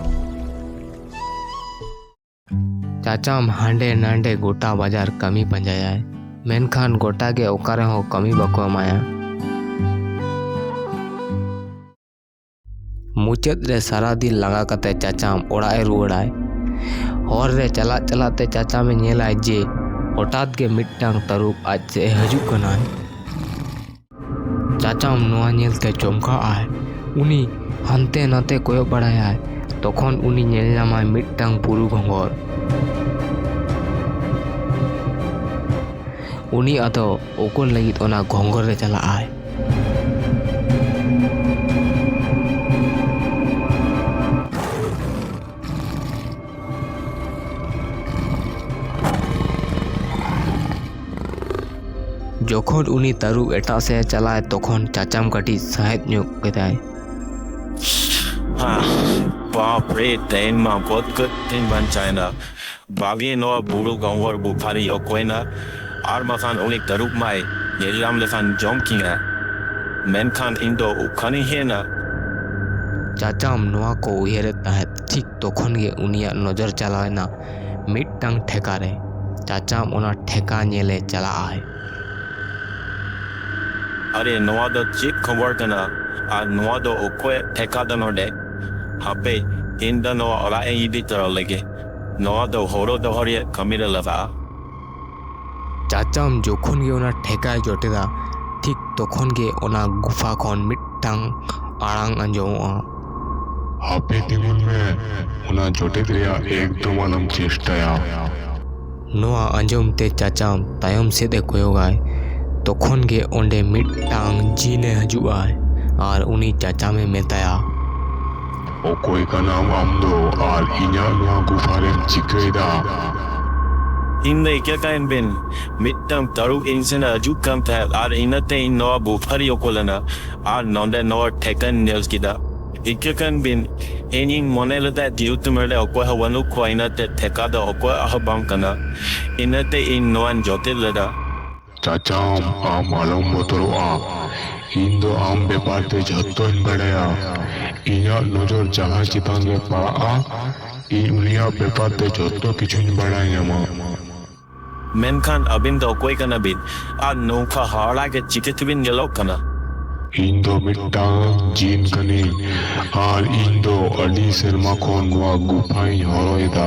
ᱪᱟᱪᱟᱢ ᱦᱟᱸᱰᱮ ᱱᱟᱸᱰᱮ ᱜᱚᱴᱟ ᱵᱟᱡᱟᱨ ᱠᱟᱹᱢᱤ ᱯᱟᱸᱡᱟᱭᱟᱭ, ᱢᱮᱱᱠᱷᱟᱱ ᱜᱚᱴᱟ ᱜᱮ ᱚᱠᱟ ᱨᱮᱦᱚᱸ ᱠᱟᱹᱢᱤ ᱵᱟᱠᱚ ᱮᱢᱟᱭᱟ᱾ ᱢᱩᱪᱟᱹᱫ ᱨᱮ ᱥᱟᱨᱟ ᱫᱤᱱ ᱞᱟᱸᱜᱟ ᱠᱟᱛᱮ ᱪᱟᱪᱟᱢ ᱚᱲᱟᱜ ᱮ ᱨᱩᱣᱟᱹᱲᱟᱭ᱾ ᱦᱚᱨ ᱨᱮ ᱪᱟᱞᱟᱜ ᱪᱟᱞᱟᱜ ᱛᱮ ᱪᱟᱪᱟᱢ ᱮ ᱧᱮᱞᱟᱭ ᱡᱮ ᱦᱚᱴᱟᱛ ᱜᱮ ᱢᱤᱫᱴᱟᱝ ᱛᱟᱹᱨᱩᱵ ᱟᱡ ᱥᱮᱫ ᱮ ᱦᱤᱡᱩᱜ ᱠᱟᱱᱟᱭ᱾ ᱪᱟᱪᱟᱢ ᱱᱚᱣᱟ ᱧᱮᱞᱛᱮ ᱪᱚᱢᱠᱟᱜ ᱟᱭ᱾ ᱩᱱᱤ ᱦᱟᱱᱛᱮ ᱱᱟᱛᱮ ᱠᱚᱭᱚᱜ ᱵᱟᱲᱟᱭᱟᱭ᱾ ᱛᱚᱠᱷᱚᱱ ᱩᱱᱤ ᱧᱮᱞ ᱧᱟᱢᱟᱭ ᱢᱤᱫᱴᱟᱝ ᱵᱩᱨᱩ ᱜᱷᱚᱸᱜᱚᱨ᱾ ᱩᱱᱤ ᱟᱫᱚ ᱚᱠᱚᱨ ᱞᱟᱹᱜᱤᱫ ᱚᱱᱟ ᱜᱷᱚᱸᱜᱚᱨ ᱨᱮ ᱪᱟᱞᱟᱜ ᱟᱭ᱾ ᱡᱚᱠᱷᱚᱱ ᱩᱱᱤ ᱛᱟᱹᱨᱩᱵ ᱮᱴᱟᱜ ᱥᱮᱫ ᱮ ᱪᱟᱞᱟᱜᱼᱟ, ᱛᱚᱠᱷᱚᱱ ᱪᱟᱪᱟᱢ ᱠᱟᱹᱴᱤᱡ ᱥᱟᱦᱮᱫ ᱧᱚᱜ ᱠᱮᱫᱟᱭ᱾ ᱦᱟ, ᱵᱟᱯ ᱨᱮ, ᱛᱮᱦᱮᱧ ᱢᱟ ᱜᱚᱡ ᱜᱚᱡ ᱛᱮᱧ ᱵᱟᱧᱪᱟᱣᱮᱱᱟ᱾ ᱵᱟᱜᱮ ᱱᱚᱣᱟ ᱵᱩᱨᱩ ᱜᱚᱝᱜᱚᱨ ᱜᱩᱯᱷᱟ ᱨᱤᱧ ᱚᱠᱚᱭᱮᱱᱟ, ᱟᱨ ᱵᱟᱠᱷᱟᱱ ᱩᱱᱤ ᱛᱟᱹᱨᱩᱵ ᱢᱟᱭ ᱧᱮᱞ ᱧᱟᱢ ᱞᱮᱠᱷᱟᱱ ᱡᱚᱢ ᱠᱤᱧᱟ᱾ ᱢᱮᱱᱠᱷᱟᱱ ᱤᱧ ᱫᱚ ᱚᱠᱟᱨᱤᱧ ᱦᱮᱡ ᱮᱱᱟ? ᱪᱟᱪᱟᱢ ᱱᱚᱣᱟ ᱠᱚ ᱩᱭᱦᱟᱹᱨᱮᱫ ᱛᱟᱦᱮᱸᱫ, ᱴᱷᱤᱠ ᱛᱚᱠᱷᱚᱱ ᱜᱮ ᱩᱱᱤᱭᱟᱜ ᱱᱚᱡᱚᱨ ᱪᱟᱞᱟᱣ ᱮᱱᱟ ᱢᱤᱫᱴᱟᱝ ᱴᱷᱮᱠᱟ ᱨᱮ᱾ ᱪᱟᱪᱟᱢ ᱚᱱᱟ ᱴᱷᱮᱠᱟ ᱧᱮᱞᱮ ᱪᱟᱞᱟᱜ ᱟᱭ᱾ ᱟᱨᱮ, ᱱᱚᱣᱟ ᱫᱚ ᱪᱮᱫ ᱠᱷᱚᱵᱚᱨ ᱠᱟᱱᱟ? ᱟᱨ ᱱᱚᱣᱟ ᱫᱚ ᱚᱠᱚᱭᱟᱜ ᱴᱷᱮᱠᱟ ᱫᱚ ᱱᱚᱰᱮ? ᱦᱟᱯᱮ, ᱤᱧ ᱫᱚ ᱱᱚᱣᱟ ᱚᱲᱟᱜ ᱤᱧ ᱤᱫᱤ ᱛᱚᱨᱟ ᱞᱮᱜᱮ᱾ ᱱᱚᱣᱟ ᱫᱚ ᱦᱳᱲᱳ ᱫᱚᱦᱚ ᱨᱮᱭᱟᱜ ᱠᱟᱹᱢᱤ ᱨᱮ ᱞᱟᱜᱟᱜᱼᱟ᱾ ᱪᱟᱪᱟᱢ ᱡᱚᱠᱷᱚᱱ ᱜᱮ ᱚᱱᱟ ᱴᱷᱮᱠᱟᱭ ᱡᱚᱴᱮᱫᱟ, ᱴᱷᱤᱠ ᱛᱚᱠᱷᱚᱱ ᱜᱮ ᱚᱱᱟ ᱜᱩᱯᱷᱟ ᱠᱷᱚᱱ ᱢᱤᱫᱴᱟᱝ ᱟᱲᱟᱝ ᱟᱸᱡᱚᱢᱚᱜᱼᱟ᱾ ᱦᱟᱯᱮ ᱛᱤᱸᱜᱩᱱ ᱢᱮ, ᱚᱱᱟ ᱡᱚᱴᱮᱫ ᱨᱮᱭᱟᱜ ᱮᱠᱫᱚᱢ ᱟᱞᱚᱢ ᱪᱮᱥᱴᱟᱭᱟ᱾ ᱱᱚᱣᱟ ᱟᱸᱡᱚᱢ ᱛᱮ ᱪᱟᱪᱟᱢ ᱛᱟᱭᱚᱢ ᱥᱮᱫ ᱮ ᱠᱚᱭᱚᱜᱟᱭ᱾ ᱛᱚᱠᱷᱚᱱ ᱜᱮ ᱚᱸᱰᱮ ᱢᱤᱫᱴᱟᱝ ᱡᱤᱱ ᱮ ᱦᱤᱡᱩᱜᱼᱟᱭ ᱟᱨ ᱩᱱᱤ ᱪᱟᱪᱟᱢ ᱮ ᱢᱮᱛᱟᱭᱟ, ᱚᱠᱚᱭ ᱠᱟᱱᱟᱢ ᱟᱢ ᱫᱚ ᱟᱨ ᱤᱧᱟᱜ ᱱᱚᱣᱟ ᱜᱩᱯᱷᱟ ᱨᱮᱢ ᱪᱤᱠᱟᱹᱭᱮᱫᱟ? ᱤᱧ ᱫᱚ ᱤᱠᱟᱹ ᱠᱟᱭᱮᱱ ᱵᱤᱱ, ᱢᱤᱫᱴᱟᱝ ᱛᱟᱹᱨᱩᱵ ᱤᱧ ᱥᱮᱱ ᱮ ᱦᱤᱡᱩᱜ ᱠᱟᱱ ᱛᱟᱦᱮᱸᱫ ᱟᱨ ᱤᱱᱟᱹᱛᱮ ᱤᱧ ᱱᱚᱣᱟ ᱜᱩᱯᱷᱟ ᱨᱤᱧ ᱚᱠᱚᱞ ᱮᱱᱟ ᱟᱨ ᱱᱚᱰᱮ ᱱᱚᱣᱟ ᱴᱷᱮᱠᱟᱧ ᱧᱮᱞ ᱠᱮᱫᱟ᱾ ᱤᱠᱟᱹ ᱠᱟᱱ ᱵᱤᱱ, ᱤᱧᱤᱧ ᱢᱚᱱᱮ ᱞᱮᱫᱟ ᱡᱮᱦᱮᱛᱩ ᱱᱚᱰᱮ ᱚᱠᱚᱭ ᱦᱚᱸ ᱵᱟᱹᱱᱩᱜ ᱠᱚᱣᱟ, ᱤᱱᱟᱹᱛᱮ ᱴᱷᱮᱠᱟ ᱫᱚ ᱚᱠᱚᱭᱟᱜ ᱦᱚᱸ ᱵᱟᱝ ᱠᱟᱱᱟ, ᱤᱱᱟᱹᱛᱮ ᱤᱧ ᱱᱚᱣᱟᱧ ᱡᱚᱴᱮᱫ ᱞᱮᱫᱟ᱾ ᱪᱟᱪᱟᱢ, ᱟᱢ ᱟᱞᱚᱢ ᱵᱚᱛᱚᱨᱚᱜᱼᱟ᱾ ᱤᱧ ᱫᱚ ᱟᱢ ᱵᱮᱯᱟᱨ ᱛᱮ ᱡᱷᱚᱛᱚᱧ ᱵᱟᱲᱟᱭᱟ᱾ ᱤᱧᱟᱜ ᱱᱚᱡᱚᱨ ᱡᱟᱦᱟᱸᱭ ᱪᱮᱛᱟᱱ ᱨᱮ ᱯᱟᱲᱟᱜᱼᱟ, ᱤᱧ ᱩᱱᱤᱭᱟᱜ ᱵᱮᱯᱟᱨ ᱛᱮ ᱡᱷᱚᱛᱚ ᱠᱤᱪᱷᱩᱧ ᱵᱟᱲᱟᱭ ᱧᱟᱢᱟ᱾ ᱢᱮᱱᱠᱷᱟᱱ ᱟᱹᱵᱤᱱ ᱫᱚ ᱚᱠᱚᱭ ᱠᱟᱱᱟ ᱵᱤᱱ ᱟᱨ ᱱᱚᱝᱠᱟ ᱦᱟᱦᱟᱲᱟ ᱜᱮ ᱪᱤᱠᱟᱹ ᱛᱮᱵᱤᱱ ᱧᱮᱞᱚᱜ ᱠᱟᱱᱟ? ᱤᱧ ᱫᱚ ᱢᱤᱫᱴᱟᱝ ᱡᱤᱱ ᱠᱟᱹᱱᱟᱹᱧ ᱟᱨ ᱤᱧ ᱫᱚ ᱟᱹᱰᱤ ᱥᱮᱨᱢᱟ ᱠᱷᱚᱱ ᱱᱚᱣᱟ ᱜᱩᱯᱷᱟᱧ ᱦᱚᱨᱚᱭᱮᱫᱟ᱾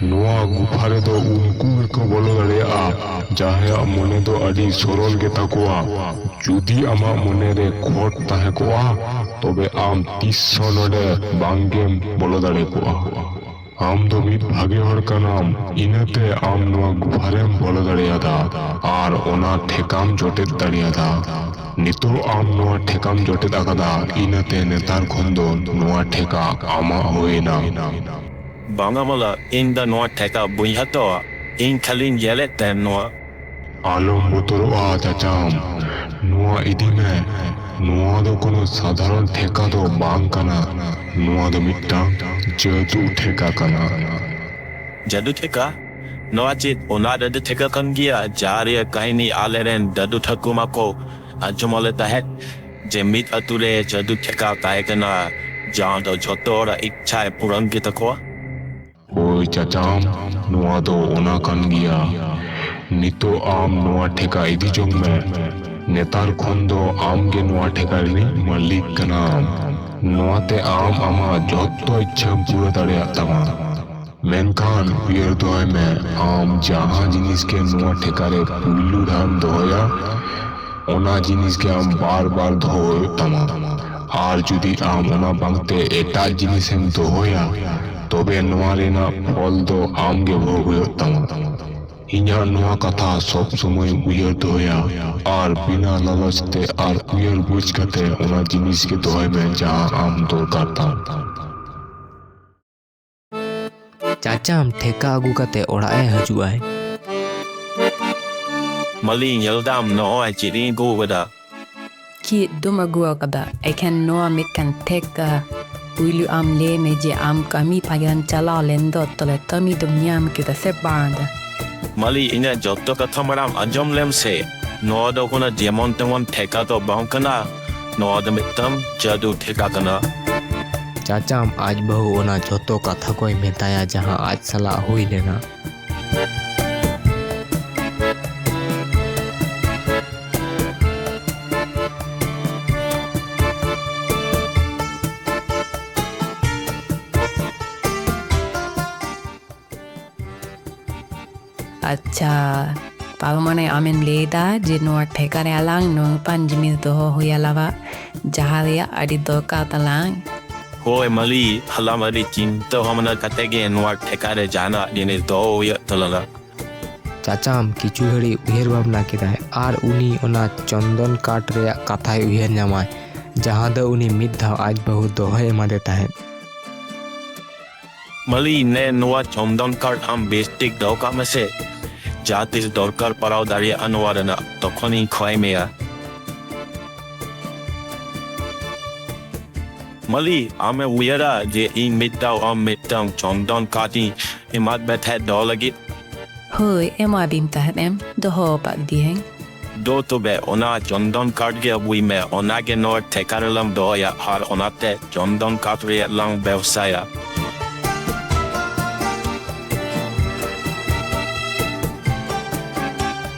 ᱱᱚᱣᱟ ᱜᱩᱯᱷᱟ ᱨᱮᱫᱚ ᱩᱱᱠᱩ ᱜᱮᱠᱚ ᱵᱚᱞᱚ ᱫᱟᱲᱮᱭᱟᱜᱼᱟ, ᱡᱟᱦᱟᱸᱭᱟᱜ ᱢᱚᱱᱮ ᱫᱚ ᱟᱹᱰᱤ ᱥᱚᱨᱚᱞ ᱜᱮᱛᱟ ᱠᱚᱣᱟ᱾ ᱡᱩᱫᱤ ᱟᱢᱟᱜ ᱢᱚᱱᱮ ᱨᱮ ᱠᱷᱚᱴ ᱛᱟᱦᱮᱸ ᱠᱚᱜᱼᱟ, ᱛᱚᱵᱮ ᱟᱢ ᱛᱤᱥ ᱦᱚᱸ ᱱᱚᱰᱮ ᱵᱟᱝᱜᱮᱢ ᱵᱚᱞᱚ ᱫᱟᱲᱮ ᱠᱚᱜᱼᱟ᱾ ᱟᱢ ᱫᱚ ᱢᱤᱫ ᱵᱷᱟᱜᱮ ᱦᱚᱲ ᱠᱟᱱᱟᱢ, ᱤᱱᱟᱹᱛᱮ ᱟᱢ ᱱᱚᱣᱟ ᱜᱩᱯᱷᱟ ᱨᱮᱢ ᱵᱚᱞᱚ ᱫᱟᱲᱮᱭᱟᱫᱟ ᱟᱨ ᱚᱱᱟ ᱴᱷᱮᱠᱟᱢ ᱡᱚᱴᱮᱫ ᱫᱟᱲᱮᱭᱟᱫᱟ᱾ ᱱᱤᱛᱚᱜ ᱟᱢ ᱱᱚᱣᱟ ᱴᱷᱮᱠᱟᱢ ᱡᱚᱴᱮᱫ ᱟᱠᱟᱫᱟ, ᱤᱱᱟᱹᱛᱮ ᱱᱮᱛᱟᱨ ᱠᱷᱚᱱ ᱫᱚ ᱱᱚᱣᱟ ᱴᱷᱮᱠᱟ ᱟᱢᱟᱜ ᱦᱩᱭᱮᱱᱟ᱾ ᱵᱟᱝᱟ ᱵᱟᱞᱟ, ᱤᱧ ᱫᱚ ᱱᱚᱣᱟ ᱴᱷᱮᱠᱟ ᱵᱟᱹᱧ ᱦᱟᱛᱟᱣᱟ᱾ ᱤᱧ ᱠᱷᱟᱹᱞᱤᱧ ᱧᱮᱞᱮᱫ ᱛᱟᱦᱮᱸᱱ ᱱᱚᱣᱟ᱾ ᱟᱞᱚᱢ ᱵᱚᱛᱚᱨᱚᱜᱼᱟ ᱪᱟᱪᱟᱢ, ᱱᱚᱣᱟ ᱤᱫᱤ ᱢᱮ᱾ ᱱᱚᱣᱟ ᱫᱚ ᱠᱳᱱᱳ ᱥᱟᱫᱷᱟᱨᱚᱱ ᱴᱷᱮᱠᱟ ᱫᱚ ᱵᱟᱝ ᱠᱟᱱᱟ, ᱱᱚᱣᱟ ᱫᱚ ᱢᱤᱫᱴᱟᱝ ᱡᱟᱹᱫᱩ ᱴᱷᱮᱠᱟ ᱠᱟᱱᱟ᱾ ᱡᱟᱹᱫᱩ ᱴᱷᱮᱠᱟ? ᱱᱚᱣᱟ ᱪᱮᱫ ᱚᱱᱟ ᱡᱟᱹᱫᱩ ᱴᱷᱮᱠᱟ ᱠᱟᱱ ᱜᱮᱭᱟ ᱡᱟᱦᱟᱸ ᱨᱮᱭᱟᱜ ᱠᱟᱹᱦᱱᱤ ᱟᱞᱮᱨᱮᱱ ᱫᱟᱹᱫᱩ ᱴᱷᱟᱹᱠᱩᱢᱟ ᱠᱚ ᱟᱸᱡᱚᱢ ᱟᱞᱮ ᱛᱟᱦᱮᱸᱫ, ᱡᱮ ᱢᱤᱫ ᱟᱹᱛᱩ ᱨᱮ ᱡᱟᱹᱫᱩ ᱴᱷᱮᱠᱟ ᱛᱟᱦᱮᱸ ᱠᱟᱱᱟ, ᱡᱟᱦᱟᱸ ᱫᱚ ᱡᱷᱚᱛᱚ ᱦᱚᱲᱟᱜ ᱤᱪᱪᱷᱟᱭ ᱯᱩᱨᱚᱱ ᱜᱮ ᱛᱟᱠᱚᱣᱟ? ᱦᱳᱭ ᱪᱟᱪᱟᱢ, ᱱᱚᱣᱟ ᱫᱚ ᱚᱱᱟ ᱠᱟᱱ ᱜᱮᱭᱟ᱾ ᱱᱤᱛᱚᱜ ᱟᱢ ᱱᱚᱣᱟ ᱴᱷᱮᱠᱟ ᱤᱫᱤ ᱡᱚᱝ ᱢᱮ᱾ ᱱᱮᱛᱟᱨ ᱠᱷᱚᱱ ᱫᱚ ᱟᱢ ᱜᱮ ᱱᱚᱣᱟ ᱴᱷᱮᱠᱟ ᱨᱤᱱᱤᱡ ᱢᱟᱹᱞᱤᱠ ᱠᱟᱱᱟᱢ᱾ ᱱᱚᱣᱟᱛᱮ ᱟᱢ ᱟᱢᱟᱜ ᱡᱷᱚᱛᱚ ᱤᱪᱪᱷᱟᱹᱢ ᱯᱩᱨᱟᱹ ᱫᱟᱲᱮᱭᱟᱜ ᱛᱟᱢᱟ᱾ ᱢᱮᱱᱠᱷᱟᱱ ᱩᱭᱦᱟᱹᱨ ᱫᱚᱦᱚᱭ ᱢᱮ, ᱟᱢ ᱡᱟᱦᱟᱸ ᱡᱤᱱᱤᱥ ᱜᱮ ᱱᱚᱣᱟ ᱴᱷᱮᱠᱟ ᱨᱮ ᱯᱩᱭᱞᱩ ᱫᱷᱟᱣᱮᱢ ᱫᱚᱦᱚᱭᱟ, ᱚᱱᱟ ᱡᱤᱱᱤᱥ ᱜᱮ ᱟᱢ ᱵᱟᱨ ᱵᱟᱨ ᱫᱚᱦᱚ ᱦᱩᱭᱩᱜ ᱛᱟᱢᱟ᱾ ᱟᱨ ᱡᱩᱫᱤ ᱟᱢ ᱚᱱᱟ ᱵᱟᱝᱛᱮ ᱮᱴᱟᱜ ᱡᱤᱱᱤᱥᱮᱢ ᱫᱚᱦᱚᱭᱟ, ᱛᱚᱵᱮ ᱱᱚᱣᱟ ᱨᱮᱱᱟᱜ ᱯᱷᱚᱞ ᱫᱚ ᱟᱢ ᱜᱮ ᱵᱷᱳᱜᱽ ᱦᱩᱭᱩᱜ ᱛᱟᱢᱟ᱾ ᱤᱧᱟᱹᱜ ᱱᱚᱣᱟ ᱠᱟᱛᱷᱟ ᱥᱚᱵ ᱥᱚᱢᱚᱭ ᱩᱭᱦᱟᱹᱨ ᱫᱚᱦᱚᱭᱟ ᱟᱨ ᱵᱤᱱᱟ ᱞᱟᱞᱚᱪ ᱛᱮ ᱟᱨ ᱩᱭᱦᱟᱹᱨ ᱵᱩᱡᱽ ᱠᱟᱛᱮ ᱚᱱᱟ ᱡᱤᱱᱤᱥ ᱜᱮ ᱫᱚᱦᱚᱭ ᱢᱮ ᱡᱟᱦᱟᱸ ᱟᱢ ᱫᱚᱨᱠᱟᱨ ᱛᱟᱢ᱾ ᱪᱟᱪᱟᱢ ᱴᱷᱮᱠᱟ ᱟᱹᱜᱩ ᱠᱟᱛᱮ ᱚᱲᱟᱜ ᱮ ᱦᱤᱡᱩᱜᱼᱟᱭ᱾ ᱢᱟᱹᱞᱤ, ᱧᱮᱞ ᱫᱟᱢ, ᱱᱚᱜᱼᱚᱭ ᱪᱮᱫ ᱤᱧ ᱟᱹᱜᱩ ᱟᱠᱟᱫᱟ᱾ ᱪᱮᱫ ᱫᱚᱢ ᱟᱹᱜᱩ ᱟᱠᱟᱫᱟ? ᱮᱠᱷᱮᱱ ᱱᱚᱣᱟ ᱢᱤᱫᱴᱟᱝ ᱴᱷᱮᱠᱟ᱾ ᱯᱩᱭᱞᱩ ᱟᱢ ᱞᱟᱹᱭ ᱢᱮ ᱡᱮ ᱟᱢ ᱠᱟᱹᱢᱤ ᱯᱟᱸᱡᱟᱢ ᱪᱟᱞᱟᱣ ᱞᱮᱱ ᱫᱚ, ᱛᱚᱵᱮ ᱠᱟᱹᱢᱤ ᱫᱚᱢ ᱧᱟᱢ ᱠᱮᱫᱟ ᱥᱮ ᱵᱟᱝ? ᱢᱟᱹᱞᱤ, ᱤᱧᱟᱹᱜ ᱡᱚᱛᱚ ᱠᱟᱛᱷᱟ ᱢᱟᱲᱟᱝ ᱟᱸᱡᱚᱢ ᱞᱮᱢ ᱥᱮ᱾ ᱱᱚᱣᱟ ᱫᱚ ᱠᱳᱱᱳ ᱡᱮᱢᱚᱱ ᱛᱮᱢᱚᱱ ᱴᱷᱮᱠᱟ ᱫᱚ ᱵᱟᱝ ᱠᱟᱱᱟ, ᱱᱚᱣᱟ ᱫᱚ ᱢᱤᱫᱴᱟᱝ ᱡᱟᱹᱫᱩ ᱴᱷᱮᱠᱟ ᱠᱟᱱᱟ᱾ ᱪᱟᱪᱟᱢ ᱟᱡ ᱵᱟᱹᱦᱩ ᱚᱱᱟ ᱡᱷᱚᱛᱚ ᱠᱟᱛᱷᱟ ᱠᱚᱭ ᱢᱮᱛᱟᱭᱟ ᱡᱟᱦᱟᱸ ᱟᱡ ᱥᱟᱞᱟᱜ ᱦᱩᱭ ᱞᱮᱱᱟ᱾ ᱟᱪᱪᱷᱟ, ᱛᱟᱨ ᱢᱟᱱᱮ ᱟᱢᱮᱢ ᱞᱟᱹᱭ ᱮᱫᱟ ᱡᱮ ᱱᱚᱣᱟ ᱴᱷᱮᱠᱟ ᱨᱮ ᱟᱞᱟᱝ ᱱᱚᱝᱠᱟᱱ ᱡᱤᱱᱤᱥ ᱫᱚᱦᱚ ᱦᱩᱭ ᱟᱞᱟᱝᱟ, ᱡᱟᱦᱟᱸ ᱨᱮᱭᱟᱜ ᱟᱹᱰᱤ ᱫᱚᱨᱠᱟᱨ ᱛᱟᱞᱟᱝ? ᱦᱳᱭ ᱢᱟᱹᱞᱤ, ᱦᱟᱞᱟᱢ ᱟᱹᱰᱤ ᱪᱤᱱᱛᱟᱹ ᱵᱷᱟᱵᱽᱱᱟ ᱠᱟᱛᱮ ᱜᱮ ᱱᱚᱣᱟ ᱴᱷᱮᱠᱟ ᱨᱮ ᱡᱟᱦᱟᱱᱟᱜ ᱡᱤᱱᱤᱥ ᱫᱚᱦᱚ ᱦᱩᱭᱩᱜ ᱛᱟᱞᱟᱝᱟ᱾ ᱪᱟᱪᱟᱢ ᱠᱤᱪᱷᱩ ᱜᱷᱟᱹᱲᱤᱡ ᱩᱭᱦᱟᱹᱨ ᱵᱷᱟᱵᱽᱱᱟ ᱠᱮᱫᱟᱭ ᱟᱨ ᱩᱱᱤ ᱚᱱᱟ ᱪᱚᱱᱫᱚᱱ ᱠᱟᱴ ᱨᱮᱭᱟᱜ ᱠᱟᱛᱷᱟᱭ ᱩᱭᱦᱟᱹᱨ ᱧᱟᱢᱟᱭ, ᱡᱟᱦᱟᱸ ᱫᱚ ᱩᱱᱤ ᱢᱤᱫ ᱫᱷᱟᱣ ᱟᱡ ᱵᱟᱹᱦᱩ ᱫᱚᱦᱚᱭ ᱮᱢᱟᱫᱮ ᱛᱟᱦᱮᱸᱫ᱾ ᱢᱟᱹᱞᱤ, ᱱᱮ ᱱᱚᱣᱟ ᱪᱚᱱᱫᱚᱱ ᱠᱟᱴ ᱟᱢ ᱵᱮᱥ ᱴᱷᱤᱠ ᱫᱚᱦᱚ ᱠᱟᱜ ᱢᱮᱥᱮ᱾ ᱡᱟᱦᱟᱸ ᱛᱤᱥ ᱫᱚᱨᱠᱟᱨ ᱯᱟᱲᱟᱣ ᱫᱟᱲᱮᱭᱟᱜᱼᱟ ᱱᱚᱣᱟ ᱨᱮᱱᱟᱜ, ᱛᱚᱠᱷᱚᱱᱤᱧ ᱠᱷᱚᱭ ᱢᱮᱭᱟ᱾ ᱢᱟᱹᱞᱤ, ᱟᱢᱮ ᱩᱭᱦᱟᱹᱨᱟ ᱡᱮ ᱤᱧ ᱢᱤᱫ ᱫᱷᱟᱣ ᱟᱢ ᱢᱤᱫᱴᱟᱝ ᱪᱚᱱᱫᱚᱱ ᱠᱟᱴ ᱤᱧ ᱮᱢᱟᱫ ᱢᱮ ᱛᱟᱦᱮᱸᱫ ᱫᱚᱦᱚ ᱞᱟᱹᱜᱤᱫ? ᱦᱳᱭ, ᱮᱢᱟᱫᱤᱧ ᱛᱟᱦᱮᱸᱫ ᱮᱢ, ᱫᱚᱦᱚ ᱟᱠᱟᱫ ᱜᱤᱭᱟᱹᱧ᱾ ᱫᱚ ᱛᱚᱵᱮ ᱚᱱᱟ ᱪᱚᱱᱫᱚᱱ ᱠᱟᱴ ᱜᱮ ᱟᱹᱜᱩᱭ ᱢᱮ, ᱚᱱᱟ ᱜᱮ ᱱᱚᱣᱟ ᱴᱷᱮᱠᱟ ᱨᱮᱞᱟᱝ ᱫᱚᱦᱚᱭᱟ ᱟᱨ ᱚᱱᱟᱛᱮ ᱪᱚᱱᱫᱚᱱ ᱠᱟᱴ ᱨᱮᱭᱟᱜ ᱞᱟᱝ ᱵᱮᱵᱥᱟᱭᱟ᱾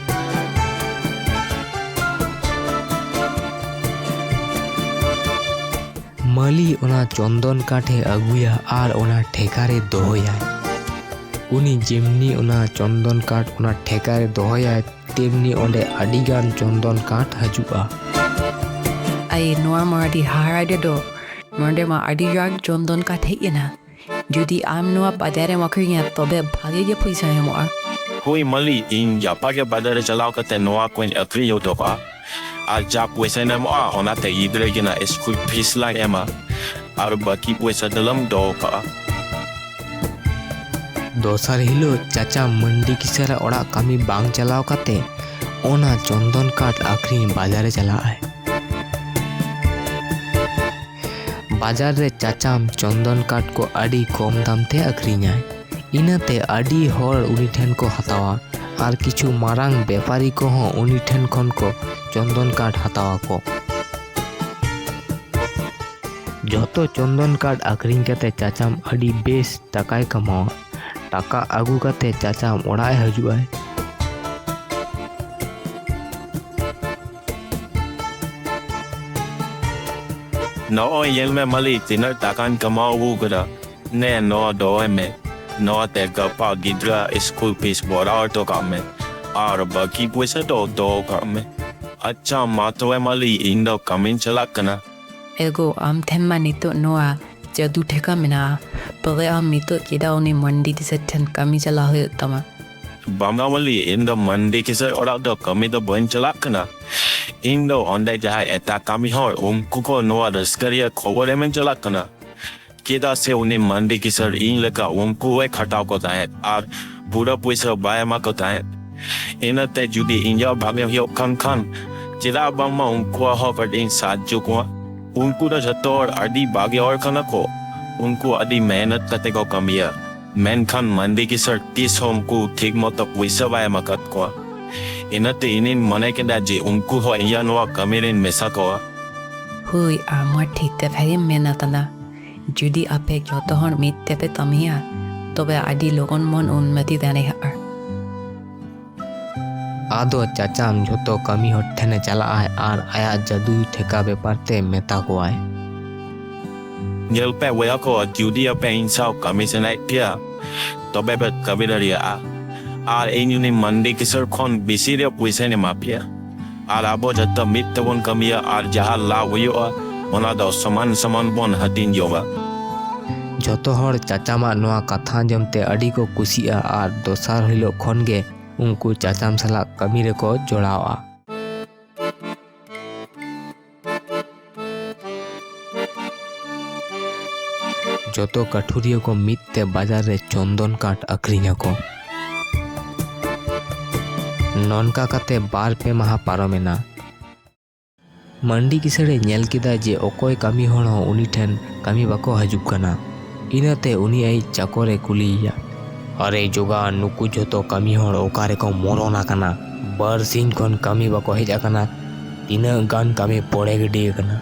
ᱢᱟᱹᱞᱤ ᱚᱱᱟ ᱪᱚᱱᱫᱚᱱ ᱠᱟᱴᱷᱮ ᱟᱹᱜᱩᱭᱟ ᱟᱨ ᱚᱱᱟ ᱴᱷᱮᱠᱟ ᱨᱮ ᱫᱚᱦᱚᱭᱟᱭ᱾ ᱩᱱᱤ ᱡᱮᱢᱱᱤ ᱚᱱᱟ ᱪᱚᱱᱫᱚᱱ ᱠᱟᱴ ᱚᱱᱟ ᱴᱷᱮᱠᱟ ᱨᱮ ᱫᱚᱦᱚᱭᱟᱭ, ᱛᱮᱢᱱᱤ ᱚᱸᱰᱮ ᱟᱹᱰᱤᱜᱟᱱ ᱪᱚᱱᱫᱚᱱ ᱠᱟᱴ ᱦᱤᱡᱩᱜᱼᱟ᱾ ᱟᱭ, ᱱᱚᱣᱟ ᱢᱟ ᱟᱹᱰᱤ ᱦᱟᱦᱟᱲᱟ ᱜᱮ ᱫᱚ᱾ ᱱᱚᱸᱰᱮ ᱢᱟ ᱟᱹᱰᱤ ᱜᱟᱱ ᱪᱚᱱᱫᱚᱱ ᱠᱟᱴ ᱦᱮᱡ ᱮᱱᱟ᱾ ᱡᱩᱫᱤ ᱟᱢ ᱱᱚᱣᱟ ᱵᱟᱡᱟᱨ ᱨᱮᱢ ᱟᱹᱠᱷᱨᱤᱧᱟ, ᱛᱚᱵᱮ ᱵᱷᱟᱜᱮ ᱜᱮ ᱯᱚᱭᱥᱟ ᱧᱟᱢᱚᱜᱼᱟ᱾ ᱦᱳᱭ ᱢᱟᱹᱞᱤ, ᱤᱧ ᱜᱟᱯᱟ ᱜᱮ ᱵᱟᱡᱟᱨ ᱨᱮ ᱪᱟᱞᱟᱣ ᱠᱟᱛᱮ ᱱᱚᱣᱟ ᱠᱚᱧ ᱟᱹᱠᱷᱨᱤᱧ ᱦᱚᱴᱚ ᱠᱟᱜᱼᱟ᱾ ᱟᱨ ᱡᱟ ᱯᱚᱭᱥᱟ ᱧᱟᱢᱚᱜᱼᱟ, ᱚᱱᱟᱛᱮ ᱜᱤᱫᱽᱨᱟᱹ ᱜᱮ ᱱᱟᱜ ᱥᱠᱩᱞ ᱯᱷᱤᱥ ᱞᱟᱝ ᱮᱢᱟ᱾ ᱟᱨ ᱵᱟᱹᱠᱤ ᱯᱚᱭᱥᱟ ᱫᱚᱞᱟᱝ ᱫᱚᱦᱚ ᱠᱟᱜᱼᱟ᱾ ᱫᱚᱥᱟᱨ ᱦᱤᱞᱳᱜ ᱪᱟᱪᱟ ᱢᱟᱱᱰᱤ ᱠᱤᱥᱟᱹᱨᱟᱜ ᱚᱲᱟᱜ ᱠᱟᱹᱢᱤ ᱵᱟᱝ ᱪᱟᱞᱟᱣ ᱠᱟᱛᱮ ᱚᱱᱟ ᱪᱚᱱᱫᱚᱱ ᱠᱟᱴ ᱟᱹᱠᱷᱨᱤᱧ ᱵᱟᱡᱟᱨ ᱮ ᱪᱟᱞᱟᱜᱼᱟᱭ᱾ ᱵᱟᱡᱟᱨ ᱨᱮ ᱪᱟᱪᱟᱢ ᱪᱚᱱᱫᱚᱱ ᱠᱟᱴ ᱠᱚ ᱟᱹᱰᱤ ᱠᱚᱢ ᱫᱟᱢ ᱛᱮ ᱟᱹᱠᱷᱨᱤᱧᱟᱭ᱾ ᱤᱱᱟᱹᱛᱮ ᱟᱹᱰᱤ ᱦᱚᱲ ᱩᱱᱤ ᱴᱷᱮᱱ ᱠᱚ ᱦᱟᱛᱟᱣᱟ ᱟᱨ ᱠᱤᱪᱷᱩ ᱢᱟᱨᱟᱝ ᱵᱮᱯᱟᱨᱤ ᱠᱚᱦᱚᱸ ᱩᱱᱤ ᱴᱷᱮᱱ ᱠᱷᱚᱱ ᱠᱚ ᱪᱚᱱᱫᱚᱱ ᱠᱟᱴ ᱦᱟᱛᱟᱣᱟ ᱠᱚ᱾ ᱡᱷᱚᱛᱚ ᱪᱚᱱᱫᱚᱱ ᱠᱟᱴ ᱟᱹᱠᱷᱨᱤᱧ ᱠᱟᱛᱮ ᱪᱟᱪᱟᱢ ᱟᱹᱰᱤ ᱵᱮᱥ ᱴᱟᱠᱟᱭ ᱠᱟᱢᱟᱣᱟ᱾ ᱴᱟᱠᱟ ᱟᱹᱜᱩ ᱠᱟᱛᱮ ᱪᱟᱪᱟᱢ ᱚᱲᱟᱜ ᱮ ᱦᱤᱡᱩᱜᱼᱟᱭ᱾ ᱱᱚᱜᱼᱚᱭ ᱧᱮᱞ ᱢᱮ ᱢᱟᱹᱞᱤ, ᱛᱤᱱᱟᱹᱜ ᱴᱟᱠᱟᱧ ᱠᱟᱢᱟᱣ ᱟᱹᱜᱩ ᱠᱟᱫᱟ᱾ ᱱᱮ, ᱱᱚᱣᱟ ᱫᱚᱦᱚᱭ ᱢᱮ᱾ ᱱᱚᱣᱟ ᱛᱮ ᱜᱟᱯᱟ ᱜᱤᱫᱽᱨᱟᱹ ᱥᱠᱩᱞ ᱯᱷᱤᱥ ᱵᱷᱚᱨᱟᱣ ᱦᱚᱴᱚ ᱠᱟᱜ ᱢᱮ᱾ ᱟᱨ ᱵᱟᱹᱠᱤ ᱯᱚᱭᱥᱟ ᱫᱚ ᱫᱚᱦᱚ ᱠᱟᱜ ᱢᱮ᱾ ᱟᱪᱪᱷᱟ, ᱢᱟ ᱛᱚᱵᱮ ᱢᱟᱹᱞᱤ, ᱤᱧ ᱫᱚ ᱠᱟᱹᱢᱤᱧ ᱪᱟᱞᱟᱜ ᱠᱟᱱᱟ᱾ ᱮᱜᱳ, ᱟᱢ ᱴᱷᱮᱱ ᱢᱟ ᱱᱤᱛᱚᱜ ᱱᱚᱣᱟ ᱡᱟᱹᱫᱩ ᱴᱷᱮᱠᱟ ᱢᱮᱱᱟᱜᱼᱟ᱾ ᱛᱚᱵᱮ ᱟᱢ ᱱᱤᱛᱚᱜ ᱪᱮᱫᱟᱜ ᱩᱱᱤ ᱢᱟᱱᱰᱤ ᱠᱤᱥᱟᱹᱨ ᱴᱷᱮᱱ ᱠᱟᱹᱢᱤ ᱪᱟᱞᱟᱣ ᱦᱩᱭᱩᱜ ᱛᱟᱢᱟ? ᱵᱟᱝᱟ ᱢᱟᱹᱞᱤ, ᱤᱧ ᱫᱚ ᱢᱟᱱᱰᱤ ᱠᱤᱥᱟᱹᱨ ᱚᱲᱟᱜ ᱫᱚ ᱠᱟᱹᱢᱤ ᱫᱚ ᱵᱟᱹᱧ ᱪᱟᱞᱟᱜ ᱠᱟᱱᱟ᱾ ᱤᱧ ᱫᱚ ᱚᱸᱰᱮ ᱡᱟᱦᱟᱸᱭ ᱮᱴᱟᱜ ᱠᱟᱹᱢᱤ ᱦᱚᱲ, ᱩᱱᱠᱩ ᱠᱚ ᱱᱚᱣᱟ ᱨᱟᱹᱥᱠᱟᱹ ᱨᱮᱭᱟᱜ ᱠᱷᱚᱵᱚᱨ ᱮᱢᱤᱧ ᱪᱟᱞᱟᱜ ᱠᱟᱱᱟ᱾ ᱪᱮᱫᱟᱜ ᱥᱮ ᱩᱱᱤ ᱢᱟᱱᱰᱤ ᱠᱤᱥᱟᱹᱨ ᱤᱧ ᱞᱮᱠᱟ ᱩᱱᱠᱩ ᱦᱚᱸᱭ ᱠᱷᱟᱴᱟᱣ ᱠᱚ ᱛᱟᱦᱮᱸᱫ ᱟᱨ ᱯᱩᱨᱟᱹ ᱯᱩᱭᱥᱟᱹ ᱵᱟᱭ ᱮᱢᱟ ᱠᱚ ᱛᱟᱦᱮᱸᱫ᱾ ᱤᱱᱟᱹᱛᱮ ᱡᱩᱫᱤ ᱤᱧᱟᱹᱜ ᱵᱷᱟᱜᱮ ᱦᱩᱭᱩᱜ ᱠᱟᱱ ᱠᱷᱟᱱ, ᱪᱮᱫᱟᱜ ᱵᱟᱝᱢᱟ ᱩᱱᱠᱩᱣᱟᱜ ᱦᱚᱸ ᱠᱟᱹᱴᱤᱡ ᱤᱧ ᱥᱟᱦᱟᱡᱽᱡᱚ ᱠᱚᱣᱟ? ᱩᱱᱠᱩ ᱫᱚ ᱡᱷᱚᱛᱚ ᱦᱚᱲ ᱟᱹᱰᱤ ᱵᱷᱟᱜᱮ ᱦᱚᱲ ᱠᱟᱱᱟ ᱠᱚ᱾ ᱩᱱᱠᱩ ᱟᱹᱰᱤ ᱢᱮᱦᱱᱚᱛ ᱠᱟᱛᱮ ᱠᱚ ᱠᱟᱹᱢᱤᱭᱟ, ᱢᱮᱱᱠᱷᱟᱱ ᱢᱟᱱᱰᱤ ᱠᱤᱥᱟᱹᱬ ᱛᱤᱥ ᱦᱚᱸ ᱩᱱᱠᱩ ᱴᱷᱤᱠ ᱢᱚᱛᱚ ᱯᱩᱭᱥᱟᱹ ᱵᱟᱭ ᱮᱢ ᱟᱠᱟᱫ ᱠᱚᱣᱟ᱾ ᱤᱱᱟᱹᱛᱮ ᱤᱧᱤᱧ ᱢᱚᱱᱮ ᱠᱮᱫᱟ ᱡᱮ ᱩᱱᱠᱩ ᱦᱚᱸ ᱤᱧᱟᱹᱜ ᱱᱚᱣᱟ ᱠᱟᱹᱢᱤ ᱨᱤᱧ ᱢᱮᱥᱟ ᱠᱚᱣᱟ᱾ ᱦᱳᱭ, ᱟᱢ ᱢᱟ ᱴᱷᱤᱠ ᱠᱟᱛᱷᱟ ᱜᱮᱢ ᱢᱮᱱ ᱟᱠᱟᱫᱟ᱾ ᱡᱩᱫᱤ ᱟᱯᱮ ᱡᱚᱛᱚ ᱦᱚᱲ ᱢᱤᱫ ᱛᱮᱯᱮ ᱠᱟᱹᱢᱤᱭᱟ, ᱛᱚᱵᱮ ᱟᱹᱰᱤ ᱞᱚᱜᱚᱱ ᱵᱚᱱ ᱩᱱᱱᱚᱛᱤ ᱫᱟᱲᱮᱭᱟᱜᱼᱟ᱾ ᱟᱫᱚ ᱪᱟᱪᱟᱢ ᱡᱷᱚᱛᱚ ᱠᱟᱹᱢᱤ ᱦᱚᱲ ᱴᱷᱮᱱᱮ ᱪᱟᱞᱟᱜᱼᱟᱭ ᱟᱨ ᱟᱭᱟᱜ ᱡᱟᱹᱫᱩᱭ ᱴᱷᱮᱠᱟ ᱵᱮᱯᱟᱨ ᱛᱮ ᱢᱮᱛᱟ ᱠᱚᱣᱟᱭ᱾ ᱧᱮᱞ ᱯᱮ ᱵᱚᱭᱦᱟ ᱠᱚ, ᱡᱩᱫᱤ ᱟᱯᱮ ᱤᱧ ᱥᱟᱶ ᱠᱟᱹᱢᱤ ᱥᱟᱱᱟᱭᱮᱫ ᱯᱮᱭᱟ, ᱛᱚᱵᱮ ᱯᱮ ᱠᱟᱹᱢᱤ ᱫᱟᱲᱮᱭᱟᱜᱼᱟ᱾ ᱟᱨ ᱤᱧ ᱩᱱᱤ ᱢᱟᱱᱰᱤ ᱠᱤᱥᱟᱹᱬ ᱠᱷᱚᱱ ᱵᱮᱥᱤ ᱨᱮ ᱯᱩᱭᱥᱟᱹᱧ ᱮᱢᱟ ᱯᱮᱭᱟ᱾ ᱟᱨ ᱟᱵᱚ ᱡᱷᱚᱛᱚ ᱢᱤᱫ ᱛᱮᱵᱚᱱ ᱠᱟᱹᱢᱤᱭᱟ ᱟᱨ ᱡᱟᱦᱟᱸ ᱞᱟᱵᱷ ᱦᱩᱭᱩᱜᱼᱟ, ᱚᱱᱟ ᱫᱚ ᱥᱚᱢᱟᱱ ᱥᱚᱢᱟᱱ ᱵᱚᱱ ᱦᱟᱹᱴᱤᱧ ᱡᱚᱝᱟ᱾ ᱡᱷᱚᱛᱚ ᱦᱚᱲ ᱪᱟᱪᱟᱢᱟᱜ ᱱᱚᱣᱟ ᱠᱟᱛᱷᱟ ᱟᱸᱡᱚᱢ ᱛᱮ ᱟᱹᱰᱤ ᱠᱚ ᱠᱩᱥᱤᱜᱼᱟ ᱟᱨ ᱫᱚᱥᱟᱨ ᱦᱤᱞᱳᱜ ᱠᱷᱚᱱ ᱜᱮ ᱩᱱᱠᱩ ᱪᱟᱪᱟᱢ ᱥᱟᱞᱟᱜ ᱠᱟᱹᱢᱤ ᱨᱮᱠᱚ ᱡᱚᱲᱟᱣᱼᱟ᱾ ᱡᱚᱛᱚ ᱠᱟᱹᱴᱷᱩᱨᱤᱭᱟᱹ ᱠᱚ ᱢᱤᱫ ᱛᱮ ᱵᱟᱡᱟᱨ ᱨᱮ ᱪᱚᱱᱫᱚᱱ ᱠᱟᱴ ᱟᱹᱠᱷᱨᱤᱧ ᱟᱠᱚ᱾ ᱱᱚᱝᱠᱟ ᱠᱟᱛᱮ ᱵᱟᱨ ᱯᱮ ᱢᱟᱦᱟ ᱯᱟᱨᱚᱢᱮᱱᱟ᱾ ᱢᱟᱱᱰᱤ ᱠᱤᱥᱟᱹᱬᱮ ᱧᱮᱞ ᱠᱮᱫᱟ ᱡᱮ ᱚᱠᱚᱭ ᱠᱟᱹᱢᱤ ᱦᱚᱲ ᱦᱚᱸ ᱩᱱᱤ ᱴᱷᱮᱱ ᱠᱟᱹᱢᱤ ᱵᱟᱠᱚ ᱦᱤᱡᱩᱜ ᱠᱟᱱᱟ᱾ ᱤᱱᱟᱹᱛᱮ ᱩᱱᱤ ᱟᱡ ᱪᱟᱠᱚᱨᱮ ᱠᱩᱞᱤᱭᱮᱭᱟ, "ᱟᱨᱮ ᱡᱚᱜᱟ, ᱱᱩᱠᱩ ᱡᱷᱚᱛᱚ ᱠᱟᱹᱢᱤ ᱦᱚᱲ ᱚᱠᱟ ᱨᱮᱠᱚ ᱢᱚᱨᱚᱱ ᱟᱠᱟᱱᱟ? ᱵᱟᱨ ᱥᱤᱧ ᱠᱷᱚᱱ ᱠᱟᱹᱢᱤ ᱵᱟᱠᱚ ᱦᱮᱡ ᱟᱠᱟᱱᱟ᱾ ᱛᱤᱱᱟᱹᱜ ᱜᱟᱱ ᱠᱟᱹᱢᱤ ᱯᱚᱲᱮ ᱜᱤᱰᱤ ᱟᱠᱟᱱᱟ᱾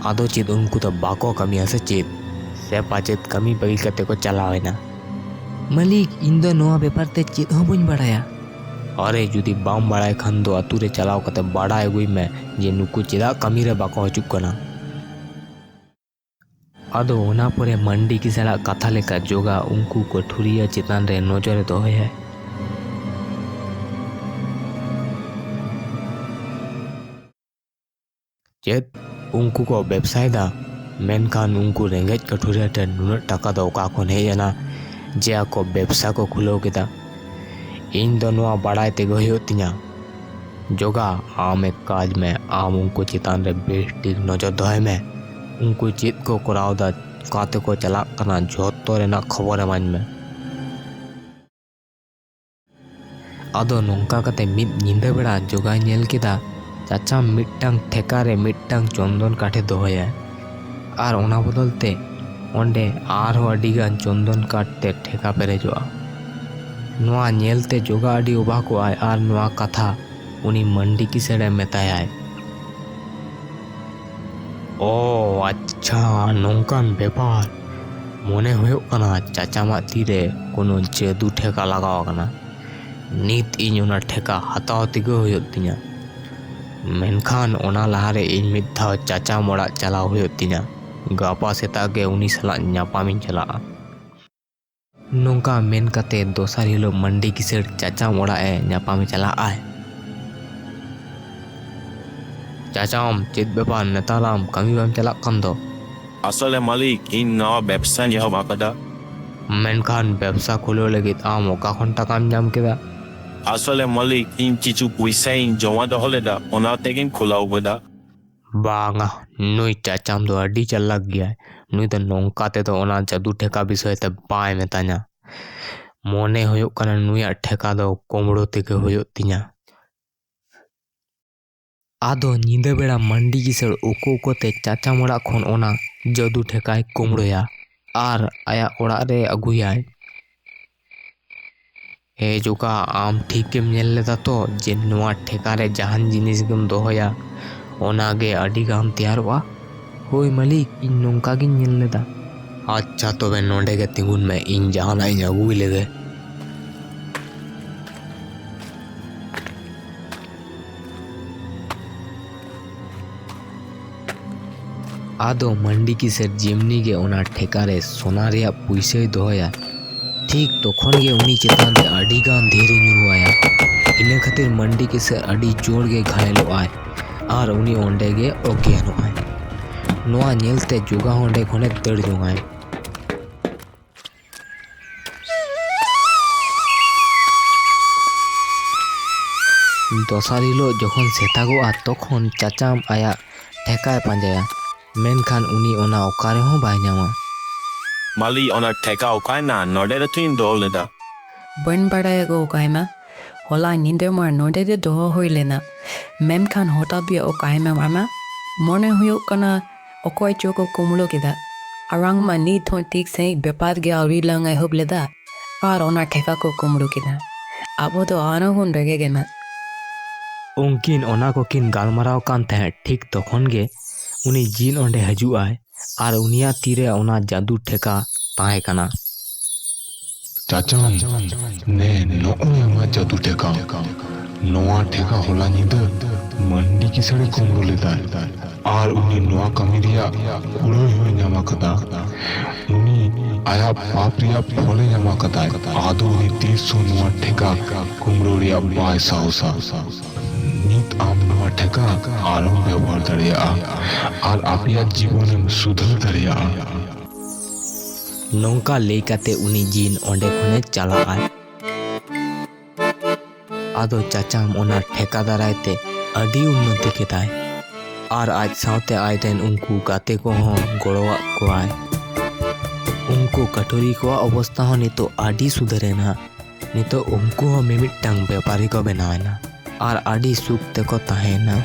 ᱟᱫᱚ ᱪᱮᱫ ᱩᱱᱠᱩ ᱫᱚ ᱵᱟᱠᱚ ᱠᱟᱹᱢᱤᱭᱟ ᱥᱮ ᱪᱮᱫ? ᱥᱮ ᱯᱟᱪᱮᱫ ᱠᱟᱹᱢᱤ ᱵᱟᱹᱜᱤ ᱠᱟᱛᱮ ᱠᱚ ᱪᱟᱞᱟᱣ ᱮᱱᱟ?" "ᱢᱟᱹᱞᱤᱠ, ᱤᱧ ᱫᱚ ᱱᱚᱣᱟ ᱵᱮᱯᱟᱨ ᱛᱮ ᱪᱮᱫ ᱦᱚᱸ ᱵᱟᱹᱧ ᱵᱟᱲᱟᱭᱟ᱾" "ᱟᱨᱮ, ᱡᱩᱫᱤ ᱵᱟᱢ ᱵᱟᱲᱟᱭ ᱠᱷᱟᱱ ᱫᱚ ᱟᱹᱛᱩ ᱨᱮ ᱪᱟᱞᱟᱣ ᱠᱟᱛᱮ ᱵᱟᱲᱟᱭ ᱟᱹᱜᱩᱭ ᱢᱮ ᱡᱮ ᱱᱩᱠᱩ ᱪᱮᱫᱟᱜ ᱠᱟᱹᱢᱤ ᱨᱮ ᱵᱟᱠᱚ ᱦᱤᱡᱩᱜ ᱠᱟᱱᱟ᱾" ᱟᱫᱚ ᱚᱱᱟ ᱯᱚᱨᱮ ᱢᱟᱱᱰᱤ ᱠᱤᱥᱟᱹᱬᱟᱜ ᱠᱟᱛᱷᱟ ᱞᱮᱠᱟ ᱡᱚᱜᱟ ᱩᱱᱠᱩ ᱠᱟᱹᱴᱷᱩᱨᱤᱭᱟᱹ ᱪᱮᱛᱟᱱ ᱨᱮ ᱱᱚᱡᱚᱨᱮ ᱫᱚᱦᱚᱭᱟᱭ᱾ ᱪᱮᱫ? ᱩᱱᱠᱩ ᱠᱚ ᱵᱮᱵᱥᱟᱭᱮᱫᱟ? ᱢᱮᱱᱠᱷᱟᱱ ᱩᱱᱠᱩ ᱨᱮᱸᱜᱮᱡ ᱠᱟᱹᱴᱷᱩᱨᱤᱭᱟᱹ ᱴᱷᱮᱱ ᱱᱩᱱᱟᱹᱜ ᱴᱟᱠᱟ ᱫᱚ ᱚᱠᱟ ᱠᱷᱚᱱ ᱦᱮᱡ ᱮᱱᱟ ᱡᱮ ᱟᱠᱚ ᱵᱮᱵᱥᱟ ᱠᱚ ᱠᱷᱩᱞᱟᱹᱣ ᱠᱮᱫᱟ? ᱤᱧ ᱫᱚ ᱱᱚᱣᱟ ᱵᱟᱲᱟᱭ ᱛᱮᱜᱮ ᱦᱩᱭᱩᱜ ᱛᱤᱧᱟ᱾ ᱡᱚᱜᱟ, ᱟᱢ ᱮᱠ ᱠᱟᱡᱽ ᱢᱮ, ᱟᱢ ᱩᱱᱠᱩ ᱪᱮᱛᱟᱱ ᱨᱮ ᱵᱮᱥ ᱴᱷᱤᱠ ᱱᱚᱡᱚᱨ ᱫᱚᱦᱚᱭ ᱢᱮ᱾ ᱩᱱᱠᱩ ᱪᱮᱫ ᱠᱚ ᱠᱚᱨᱟᱣ ᱮᱫᱟ, ᱚᱠᱟ ᱛᱮᱠᱚ ᱪᱟᱞᱟᱜ ᱠᱟᱱᱟ, ᱡᱷᱚᱛᱚ ᱨᱮᱱᱟᱜ ᱠᱷᱚᱵᱚᱨ ᱮᱢᱟᱹᱧ ᱢᱮ᱾ ᱟᱫᱚ ᱱᱚᱝᱠᱟ ᱠᱟᱛᱮ ᱢᱤᱫ ᱧᱤᱫᱟᱹ ᱵᱮᱲᱟ ᱡᱚᱜᱟᱭ ᱧᱮᱞ ᱠᱮᱫᱟ ᱪᱟᱪᱟᱢ ᱢᱤᱫᱴᱟᱝ ᱴᱷᱮᱠᱟ ᱨᱮ ᱢᱤᱫᱴᱟᱝ ᱪᱚᱱᱫᱚᱱ ᱠᱟᱴᱷᱮ ᱫᱚᱦᱚᱭᱟ, ᱟᱨ ᱚᱱᱟ ᱵᱚᱫᱚᱞ ᱛᱮ ᱚᱸᱰᱮ ᱟᱨᱦᱚᱸ ᱟᱹᱰᱤ ᱜᱟᱱ ᱪᱚᱱᱫᱚᱱ ᱠᱟᱴ ᱛᱮ ᱴᱷᱮᱠᱟ ᱯᱮᱨᱮᱡᱚᱜᱼᱟ᱾ ᱱᱚᱣᱟ ᱧᱮᱞ ᱛᱮ ᱡᱚᱜᱟ ᱟᱹᱰᱤ ᱚᱵᱟᱠᱚᱜᱼᱟᱭ ᱟᱨ ᱱᱚᱣᱟ ᱠᱟᱛᱷᱟ ᱩᱱᱤ ᱢᱟᱱᱰᱤ ᱠᱤᱥᱟᱹᱬᱮ ᱢᱮᱛᱟᱭᱟᱭ᱾ ᱳ ᱟᱪᱪᱷᱟ, ᱱᱚᱝᱠᱟᱱ ᱵᱮᱯᱟᱨ᱾ ᱢᱚᱱᱮ ᱦᱩᱭᱩᱜ ᱠᱟᱱᱟ ᱪᱟᱪᱟᱢᱟᱜ ᱛᱤᱨᱮ ᱠᱳᱱᱳ ᱡᱟᱹᱫᱩ ᱴᱷᱮᱠᱟ ᱞᱟᱜᱟᱣ ᱟᱠᱟᱱᱟ᱾ ᱱᱤᱛ ᱤᱧ ᱚᱱᱟ ᱴᱷᱮᱠᱟ ᱦᱟᱛᱟᱣ ᱛᱮᱜᱮ ᱦᱩᱭᱩᱜ ᱛᱤᱧᱟ᱾ ᱢᱮᱱᱠᱷᱟᱱ ᱚᱱᱟ ᱞᱟᱦᱟᱨᱮ ᱤᱧ ᱢᱤᱫ ᱫᱷᱟᱣ ᱪᱟᱪᱟᱢ ᱚᱲᱟᱜ ᱪᱟᱞᱟᱣ ᱦᱩᱭᱩᱜ ᱛᱤᱧᱟ᱾ ᱜᱟᱯᱟ ᱥᱮᱛᱟᱜ ᱜᱮ ᱩᱱᱤ ᱥᱟᱞᱟᱜ ᱧᱟᱯᱟᱢᱤᱧ ᱪᱟᱞᱟᱜᱼᱟ᱾ ᱱᱚᱝᱠᱟ ᱢᱮᱱ ᱠᱟᱛᱮ ᱫᱚᱥᱟᱨ ᱦᱤᱞᱳᱜ ᱢᱟᱱᱰᱤ ᱠᱤᱥᱟᱹᱬ ᱪᱟᱪᱟᱢ ᱚᱲᱟᱜ ᱮ ᱧᱟᱯᱟᱢᱮ ᱪᱟᱞᱟᱜ ᱟᱭ᱾ ᱪᱟᱪᱟᱢ, ᱪᱮᱫ ᱵᱮᱯᱟᱨ, ᱱᱮᱛᱟᱨ ᱟᱢ ᱠᱟᱹᱢᱤ ᱵᱟᱢ ᱪᱟᱞᱟᱜ ᱠᱟᱱ ᱫᱚ? ᱟᱥᱚᱞᱮ ᱢᱟᱹᱞᱤᱠ, ᱤᱧ ᱱᱟᱣᱟ ᱵᱮᱵᱥᱟᱧ ᱮᱦᱚᱵ ᱟᱠᱟᱫᱟ᱾ ᱢᱮᱱᱠᱷᱟᱱ ᱵᱮᱵᱥᱟ ᱠᱷᱩᱞᱟᱹᱣ ᱞᱟᱹᱜᱤᱫ ᱟᱢ ᱚᱠᱟ ᱠᱷᱚᱱ ᱴᱟᱠᱟᱢ ᱧᱟᱢ ᱠᱮᱫᱟ? ᱟᱥᱚᱞᱮ ᱢᱟᱹᱞᱤᱠ, ᱤᱧ ᱠᱤᱪᱷᱩ ᱯᱚᱭᱥᱟᱧ ᱡᱚᱢᱟ ᱫᱚᱦᱚ ᱞᱮᱫᱟ, ᱚᱱᱟ ᱛᱮᱜᱮᱧ ᱠᱷᱩᱞᱟᱹᱣ ᱠᱮᱫᱟ᱾ ᱵᱟᱝᱟ, ᱱᱩᱭ ᱪᱟᱪᱟᱢ ᱫᱚ ᱟᱹᱰᱤ ᱪᱟᱞᱟᱠ ᱜᱮᱭᱟᱭ᱾ ᱱᱩᱭ ᱫᱚ ᱱᱚᱝᱠᱟ ᱛᱮᱫᱚ ᱚᱱᱟ ᱡᱟᱹᱫᱩ ᱴᱷᱮᱠᱟ ᱵᱤᱥᱚᱭ ᱛᱮ ᱵᱟᱭ ᱢᱮᱛᱟᱧᱟ᱾ ᱢᱚᱱᱮ ᱦᱩᱭᱩᱜ ᱠᱟᱱᱟ ᱱᱩᱭᱟᱜ ᱴᱷᱮᱠᱟ ᱫᱚ ᱠᱩᱢᱲᱩ ᱛᱮᱜᱮ ᱦᱩᱭᱩᱜ ᱛᱤᱧᱟ᱾ ᱟᱫᱚ ᱧᱤᱫᱟᱹ ᱵᱮᱲᱟ ᱢᱟᱱᱰᱤ ᱠᱤᱥᱟᱹᱬ ᱩᱠᱩ ᱩᱠᱩ ᱛᱮ ᱪᱟᱪᱟᱢ ᱚᱲᱟᱜ ᱠᱷᱚᱱ ᱚᱱᱟ ᱡᱟᱹᱫᱩ ᱴᱷᱮᱠᱟᱭ ᱠᱩᱢᱲᱩᱭᱟ ᱟᱨ ᱟᱭᱟᱜ ᱚᱲᱟᱜ ᱨᱮ ᱟᱹᱜᱩᱭᱟᱭ᱾ ᱮ ᱡᱚᱜᱟ, ᱟᱢ ᱴᱷᱤᱠ ᱜᱮᱢ ᱧᱮᱞ ᱞᱮᱫᱟ ᱛᱚ ᱡᱮ ᱱᱚᱣᱟ ᱴᱷᱮᱠᱟ ᱨᱮ ᱡᱟᱦᱟᱱ ᱡᱤᱱᱤᱥ ᱜᱮᱢ ᱫᱚᱦᱚᱭᱟ, ᱚᱱᱟ ᱜᱮ ᱟᱹᱰᱤ ᱜᱟᱱ ᱛᱮᱭᱟᱨᱚᱜᱼᱟ? ᱦᱳᱭ ᱢᱟᱹᱞᱤᱠ, ᱤᱧ ᱱᱚᱝᱠᱟ ᱜᱤᱧ ᱧᱮᱞ ᱞᱮᱫᱟ᱾ ᱟᱪᱪᱷᱟ, ᱛᱚᱵᱮ ᱱᱚᱸᱰᱮ ᱜᱮ ᱛᱤᱸᱜᱩᱱ ᱢᱮ, ᱤᱧ ᱡᱟᱦᱟᱱᱟᱜ ᱤᱧ ᱟᱹᱜᱩᱭ ᱞᱮᱜᱮ᱾ ᱟᱫᱚ ᱢᱟᱱᱰᱤ ᱠᱤᱥᱟᱹᱬ ᱡᱮᱢᱱᱤ ᱜᱮ ᱚᱱᱟ ᱴᱷᱮᱠᱟ ᱨᱮ ᱥᱚᱱᱟ ᱨᱮᱭᱟᱜ ᱯᱩᱭᱥᱟᱹᱭ ᱫᱚᱦᱚᱭᱟ, ᱴᱷᱤᱠ ᱛᱚᱠᱷᱚᱱ ᱜᱮ ᱩᱱᱤ ᱪᱮᱛᱟᱱ ᱨᱮ ᱟᱹᱰᱤ ᱜᱟᱱ ᱫᱷᱤᱨᱤ ᱧᱩᱨᱩ ᱟᱭᱟ᱾ ᱤᱱᱟᱹ ᱠᱷᱟᱹᱛᱤᱨ ᱢᱟᱱᱰᱤ ᱠᱤᱥᱟᱹᱬ ᱟᱹᱰᱤ ᱡᱳᱨ ᱜᱮ ᱜᱷᱟᱭᱮᱞᱚᱜ ᱟᱭ ᱟᱨ ᱩᱱᱤ ᱚᱸᱰᱮ ᱜᱮ ᱚᱜᱽᱜᱮᱭᱟᱱᱚᱜ ᱟᱭ᱾ ᱱᱚᱣᱟ ᱧᱮᱞᱛᱮ ᱡᱚᱜᱟ ᱦᱚᱸ ᱚᱸᱰᱮ ᱠᱷᱚᱱᱮ ᱫᱟᱹᱲ ᱡᱚᱝᱟᱭ᱾ ᱫᱚᱥᱟᱨ ᱦᱤᱞᱳᱜ ᱡᱚᱠᱷᱚᱱ ᱥᱮᱛᱟᱜᱚᱜᱼᱟ, ᱛᱚᱠᱷᱚᱱ ᱪᱟᱪᱟᱢ ᱟᱭᱟᱜ ᱴᱷᱮᱠᱟᱭ ᱯᱟᱸᱡᱟᱭᱟ, ᱢᱮᱱᱠᱷᱟᱱ ᱩᱱᱤ ᱚᱱᱟ ᱚᱠᱟ ᱨᱮᱦᱚᱸ ᱵᱟᱭ ᱧᱟᱢᱟ᱾ ᱢᱟᱹᱞᱤ, ᱚᱱᱟ ᱴᱷᱮᱠᱟ ᱚᱠᱟᱭᱮᱱᱟ? ᱱᱚᱰᱮ ᱨᱮᱛᱚᱧ ᱫᱚᱦᱚ ᱞᱮᱫᱟ᱾ ᱵᱟᱹᱧ ᱵᱟᱲᱟᱭᱟ ᱜᱚ, ᱚᱠᱟᱭᱮᱱᱟ? ᱦᱚᱞᱟ ᱧᱤᱫᱟᱹ ᱢᱟ ᱱᱚᱰᱮ ᱜᱮ ᱫᱚᱦᱚ ᱦᱩᱭ ᱞᱮᱱᱟ, ᱢᱮᱱᱠᱷᱟᱱ ᱦᱚᱴᱟᱛ ᱜᱮ ᱚᱠᱟᱭᱮᱱᱟ ᱢᱟᱢᱟ? ᱢᱚᱱᱮ ᱦᱩᱭᱩᱜ ᱠᱟᱱᱟ ᱚᱠᱚᱭ ᱪᱚ ᱠᱚ ᱠᱩᱢᱵᱽᱲᱩ ᱠᱮᱫᱟ᱾ ᱟᱲᱟᱝ ᱢᱟ ᱱᱤᱛ ᱦᱚᱸ ᱴᱷᱤᱠ ᱥᱟᱺᱦᱤᱡ ᱵᱮᱯᱟᱨ ᱜᱮ ᱟᱹᱣᱨᱤ ᱞᱟᱝ ᱮᱦᱚᱵ ᱞᱮᱫᱟ, ᱟᱨ ᱚᱱᱟ ᱴᱷᱮᱠᱟ ᱠᱚ ᱠᱩᱢᱵᱽᱲᱩ ᱠᱮᱫᱟ᱾ ᱟᱵᱚ ᱫᱚ ᱟᱨᱦᱚᱸ ᱵᱚᱱ ᱨᱮᱸᱜᱮᱡ ᱮᱱᱟ᱾ ᱩᱱᱠᱤᱱ ᱚᱱᱟ ᱠᱚᱠᱤᱱ ᱜᱟᱞᱢᱟᱨᱟᱣ ᱠᱟᱱ ᱛᱟᱦᱮᱸᱫ, ᱴᱷᱤᱠ ᱛᱚᱠᱷᱚᱱ ᱜᱮ ᱩᱱᱤ ᱡᱤᱱ ᱚᱸᱰᱮ ᱦᱤᱡᱩᱜ ᱟᱭ ᱟᱨ ᱩᱱᱤᱭᱟᱜ ᱛᱤᱨᱮ ᱚᱱᱟ ᱡᱟᱫᱩ ᱴᱷᱮᱠᱟ ᱛᱟᱦᱮᱸ ᱠᱟᱱᱟ᱾ ᱪᱟᱪᱟᱢ, ᱱᱮ ᱱᱚᱜᱼᱚᱭ ᱟᱢᱟᱜ ᱡᱟᱫᱩ ᱴᱷᱮᱠᱟ᱾ ᱱᱚᱣᱟ ᱴᱷᱮᱠᱟ ᱦᱚᱞᱟ ᱧᱤᱫᱟᱹ ᱢᱟᱱᱰᱤ ᱠᱤᱥᱟᱹᱬᱮ ᱠᱩᱢᱵᱽᱲᱩ ᱞᱮᱫᱟᱭ ᱟᱨ ᱩᱱᱤ ᱱᱚᱣᱟ ᱠᱟᱹᱢᱤ ᱨᱮᱭᱟᱜ ᱠᱩᱲᱟᱹᱭ ᱦᱚᱸᱭ ᱧᱟᱢ ᱟᱠᱟᱫᱟ᱾ ᱩᱱᱤ ᱟᱭᱟᱜ ᱯᱟᱯ ᱨᱮᱭᱟᱜ ᱯᱷᱚᱞᱮ ᱧᱟᱢ ᱟᱠᱟᱫᱟᱭ᱾ ᱟᱫᱚ ᱩᱱᱤ ᱛᱤᱥ ᱦᱚᱸ ᱱᱚᱣᱟ ᱴᱷᱮᱠᱟ ᱠᱩᱢᱵᱽᱲᱩ ᱨᱮᱭᱟᱜ ᱵᱟᱭ ᱥᱟᱦᱚᱥᱟ᱾ ᱱᱤᱛ ᱟᱢ ᱱᱚᱣᱟ ᱴᱷᱮᱠᱟ ᱟᱨᱦᱚᱸᱢ ᱵᱮᱵᱚᱦᱟᱨ ᱫᱟᱲᱮᱭᱟᱜᱼᱟ ᱟᱨ ᱟᱯᱮᱭᱟᱜ ᱡᱤᱵᱚᱱᱮᱢ ᱥᱩᱫᱷᱟᱹᱨ ᱫᱟᱲᱮᱭᱟᱜᱼᱟ᱾ ᱱᱚᱝᱠᱟ ᱞᱟᱹᱭ ᱠᱟᱛᱮ ᱩᱱᱤ ᱡᱤᱱ ᱚᱸᱰᱮ ᱠᱷᱚᱱᱮ ᱪᱟᱞᱟᱜᱼᱟᱭ᱾ ᱟᱫᱚ ᱪᱟᱪᱟᱢ ᱚᱱᱟ ᱴᱷᱮᱠᱟ ᱫᱟᱨᱟᱭ ᱛᱮ ᱟᱹᱰᱤ ᱩᱱᱱᱚᱛᱤ ᱠᱮᱫᱟᱭ ᱟᱨ ᱟᱡ ᱥᱟᱶᱛᱮ ᱟᱡ ᱨᱮᱱ ᱩᱱᱠᱩ ᱜᱟᱛᱮ ᱠᱚᱦᱚᱸ ᱜᱚᱲᱚᱣᱟᱜ ᱠᱚᱣᱟᱭ᱾ ᱩᱱᱠᱩ ᱠᱟᱹᱴᱷᱩᱨᱤ ᱠᱚᱣᱟᱜ ᱚᱵᱚᱥᱛᱟ ᱦᱚᱸ ᱱᱤᱛᱚᱜ ᱟᱹᱰᱤ ᱥᱩᱫᱷᱟᱹᱨ ᱮᱱᱟ᱾ ᱱᱤᱛᱚᱜ ᱩᱱᱠᱩ ᱦᱚᱸ ᱢᱤᱢᱤᱫᱴᱟᱝ ᱵᱮᱯᱟᱨᱤ ᱠᱚ ᱵᱮᱱᱟᱣ ᱮᱱᱟ ᱟᱨ ᱟᱹᱰᱤ ᱥᱩᱠ ᱛᱮᱠᱚ ᱛᱟᱦᱮᱸᱭᱮᱱᱟ᱾